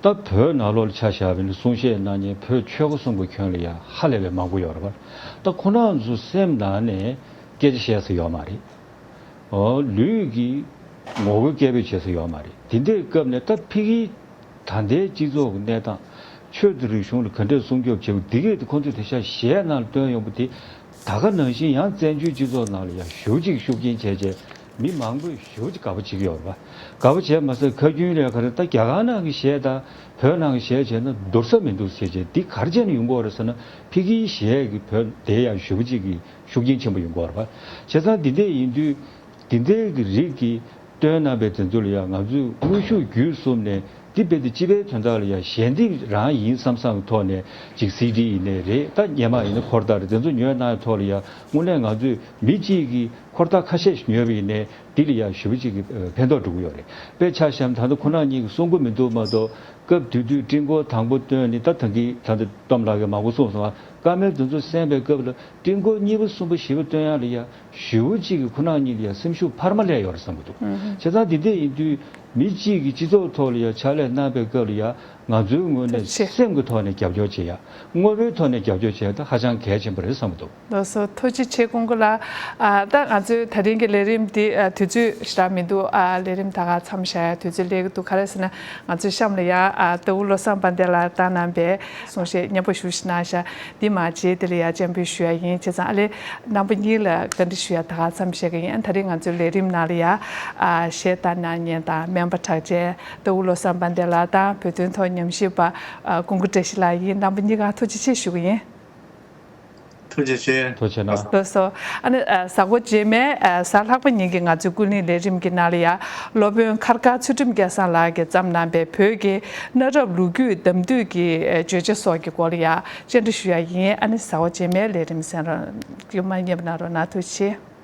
ད་བོད་ནང་ལོགས་ལ་ཆ་བཞག་པ་ཡིན་ན་གསུང་བཤད་གནང་མཁན་བོད་ཆོལ་ཁ་གསུམ་གྱི་ཁྱོན་ལ་ཡ་ཧ་ལས་པའི་མང་པོ་ཡོད་རེད་པ། ད་ཁོ་རང་ཚོ་སེམས་ནང་ནས་སྐད་ཆ་བཤད་ས་ཡོད་མ་རེད། ཨོ། ལུས་ཀྱི་ངོ་རྒོལ་སྐད་འབོད་བྱེད་ས་ཡོད་མ་རེད། དེ་འདྲའི་སྐབས་ནས་ད་ཕ་གིའི་ད་ལྟའི་སྤྱི་ཚོགས་ཀྱི་གནས་སྟངས། ཆོས་དང་རིག་གཞུང་ལ་ག་འདྲས་སྲུང་སྐྱོབ་བྱེད་དགོས། འདི་གས་དེ་ཁོང་ཚོས་དེང་སང་གཞས་ནང་ལ་བཏོན་ཡོང་པ་དེ། ད་ག་ནང་བཞིན་ཡང་བཙན་བྱོལ་སྤྱི་ཚོགས་ནང་ལ་ཡང་ཞེ་པོ་ཅིག་ཤུགས་རྐྱེན་བྱས་བྱས་མི་མང་པོས་ཞེ་པོ་ཅིག་དགའ་པོ་བྱེད་ཀྱི་ཡོད་རེད་པ། དགའ་པོ་བྱས་མ་ཟད་ཁ་རྒྱུན་ལས་ག་རེ། ད་རྒྱ་གར་ནང་གི་གཞས་དང་བོད་ནང་གི་གཞས་བྱས་ན་བསྡུར་ས་མི་འདུག་ཟེར་བྱས། འདི་ག་རེ་བྱས་ནས་ཡོང་གི་ཡོད་རེད་ཟེར་ན། ཕ་གིའི་གཞས་ཀྱིས་བོད་དེ་ཡང་ཞེ་པོ་ཅིག་གི་ཤུགས་རྐྱེན་ཆེན་པོ་ཡོང་གི་ཡོད་རེད་པ། བྱས་ཙང་འདི་འདྲས་ཡིན་དུས། འདི་འདྲའི་གི་རིགས་ཀྱིས་བཏོན་གནང་པའི་དེ་ཚོ་ལ་ཡང་ང་ཚོས་དངོས་ཤུགས་བརྒྱུད་གསུམ་ནས། འདི་རྦད་དེ་སྤྱི་པའི་དོན་དག་ལ་ཡང་ཞལ་འདེབས་རང་ཡིན་བསམ་བསམ་གྱི་ཐོག་ནས། ཅིག་སི་ཌི་ཡིན་ནའི་རེད། ད་སྔོན་མ་ཡིན་ན་འཁོར་ཐག་རེད། དེ་ཚོ་ཉོས་གནང་ཡའི་ཐོག་ལ་ཡང་དངོས་གནས་ང་ཚོས་མི་གཅིག་གིས་འཁོར་ཐག་ཁ་ཤས་ཤིག་ཉོས་པ་ཡིན་ནའི། འདི་ལ་ཡང་ཞེ་པོ་ཅིག་གི་ཕན་ཐོགས་འགྲོ་གི་ཡོད་རེད། དཔེ་ཆ་བཞག་ན་ད་ལྟ་ཁོ་རང་གཉིས་ཀྱིས་གསུང་གི་མི་འདུག་མ་གཏོགས། སྐབས་དེ་དུས་ཀྲིན་ཀོ་དང་པོ་བཏོན་ནས། ད་ད་གིན་ད་ལྟ་ཏོམ་ལགས་ཀྱིས་མང་པོ་གསུངས་སོང་བ། བཀའ་མོལ་དེ་ཚོ་གསན་པའི་སྐབས་ལ་ཀྲིན་ཀོ་གཉིས་པ་གསུམ་པ་བཞི་པ་བཏོན་ཡག་ལ་ཡ་ཞེ་པོ་ཅིག་གིས་ཁོ་རང་གཉིས་ལ་ཡ་སེམས་ཤུགས་འཕར་མ་སླེབས་ཡོད་རེད་བསམ་གྱི་འདུག་བྱས་ཙང་འདི་འདྲ་ཡིན་དུས་མི་གཅིག་གིས་སྤྱི་ཚོགས་ཐོག་ལ་ཡ་ཕྱག་ལས་གནང་པའི་སྐབས་ལ་ཡ་ང་ཚོའི་ངོས་ནས་ཐུགས་རྗེ་ཆེ། སེམས་ཀྱི་ཐོག་ནས་རྒྱབ་སྐྱོར་བྱེད་ཡ། དངོས་པོའི་ཐོག་ནས་རྒྱབ་སྐྱོར་བྱེད་ཡ་ད་ཧ་ཅང་གལ་ཆེན་པོ་རེད་བསམ་གྱི་འདུག་ལགས་སོ། ཐུགས་རྗེ་ཆེ་ཀུན་དགའ་ལགས། ཨ། ད་ང་ཚོའི་ད་རིང་གི་ལས་རིམ་འདི་ཨ་དུས་ཚོད་ཞེ་དྲག་མི་འདུག་ཨ། ལས་རིམ་ད་ག་མཚམས་བཞག་ཡ་དུས་ཚོད་སླེབས་ཀྱི་འདུག་ག་རེ་ཟེར་ན་ང་ཚོའི་གཤམ་ལ་ཡ་ཨ་ཏའུ་བློ་བཟང་དཔལ་ལྡན་ལགས་བཏང་གནང་པའི་གསུང་བཤད་སྙན་པོ་ཞེ་པོ་ཞིག་གནང་བཞག་འདི་མ་བརྗེད། དེ་ལ་ཡ་སྤྱན་འབུལ་ཞུ་ཡ་ཡིན། བྱས་ཙང་ཨ་ལས་རྣམ་པ་གཉིས་ལ་བཀའ་འདྲི་ཞུ་ཡ་ད་ག་མཚམས་བཞག་གི་ཡིན། ཨ། ད་རིང་ང་ཚོའི་ལས་རིམ་ནང་ལ་ཡ་ཨ་གཞས་བཏང་གནང་མཁན་དང་སྨན་པ་གྲགས་ཅན་ཏའུ་བློ་བཟང་དཔལ་ལྡན་ལགས་དང་བོད་དོན་ཐོག་ཉམས་ཞིབ་པ་ཨ་ཀུན་དགའ་བཀྲ་ཤིས་ལགས་ཡིན། རྣམ་པ་གཉིས་ཀར་ཐུགས་རྗེ་ཆེ་ཞུ་གི་ཡིན། ཐུགས་རྗེ་ཆེ། ཐུགས་རྗེ་གནང་། ལགས་སོ། ཨ་ནི་ཨ་གཟའ་འཁོར་རྗེས་མའི་ཨ་གཟའ་ལྷག་པ་ཉིན་གྱི་ང་ཚོའི་ཀུན་གླེང་ལས་རིམ་གྱི་ནང་ལ་ཡ་སློབ་དཔོན་མཁར་དཀར་ཚུལ་ཁྲིམས་སྐལ་བཟང་ལགས་ཀྱིས་བརྩམས་གནང་པའི་བོད་ཀྱི་གནའ་རབས་ལོ་རྒྱུས་གདམས་རྒྱུད་ཀྱི་ཨ་བརྗོད་བྱ་སོགས་ཀྱི་སྐོར་ལ་ཡ་བཅར་འདྲི་ཞུ་ཡ་ཡིན། ཨ་ནི་གཟའ་འཁོར་རྗེས་མའི་ལས་རིམ་གསན་རོགས། རྒྱུན་མ་ཉམས་པ་གནང་རོགས་གནང་། ཐུགས་རྗེ་ཆེ།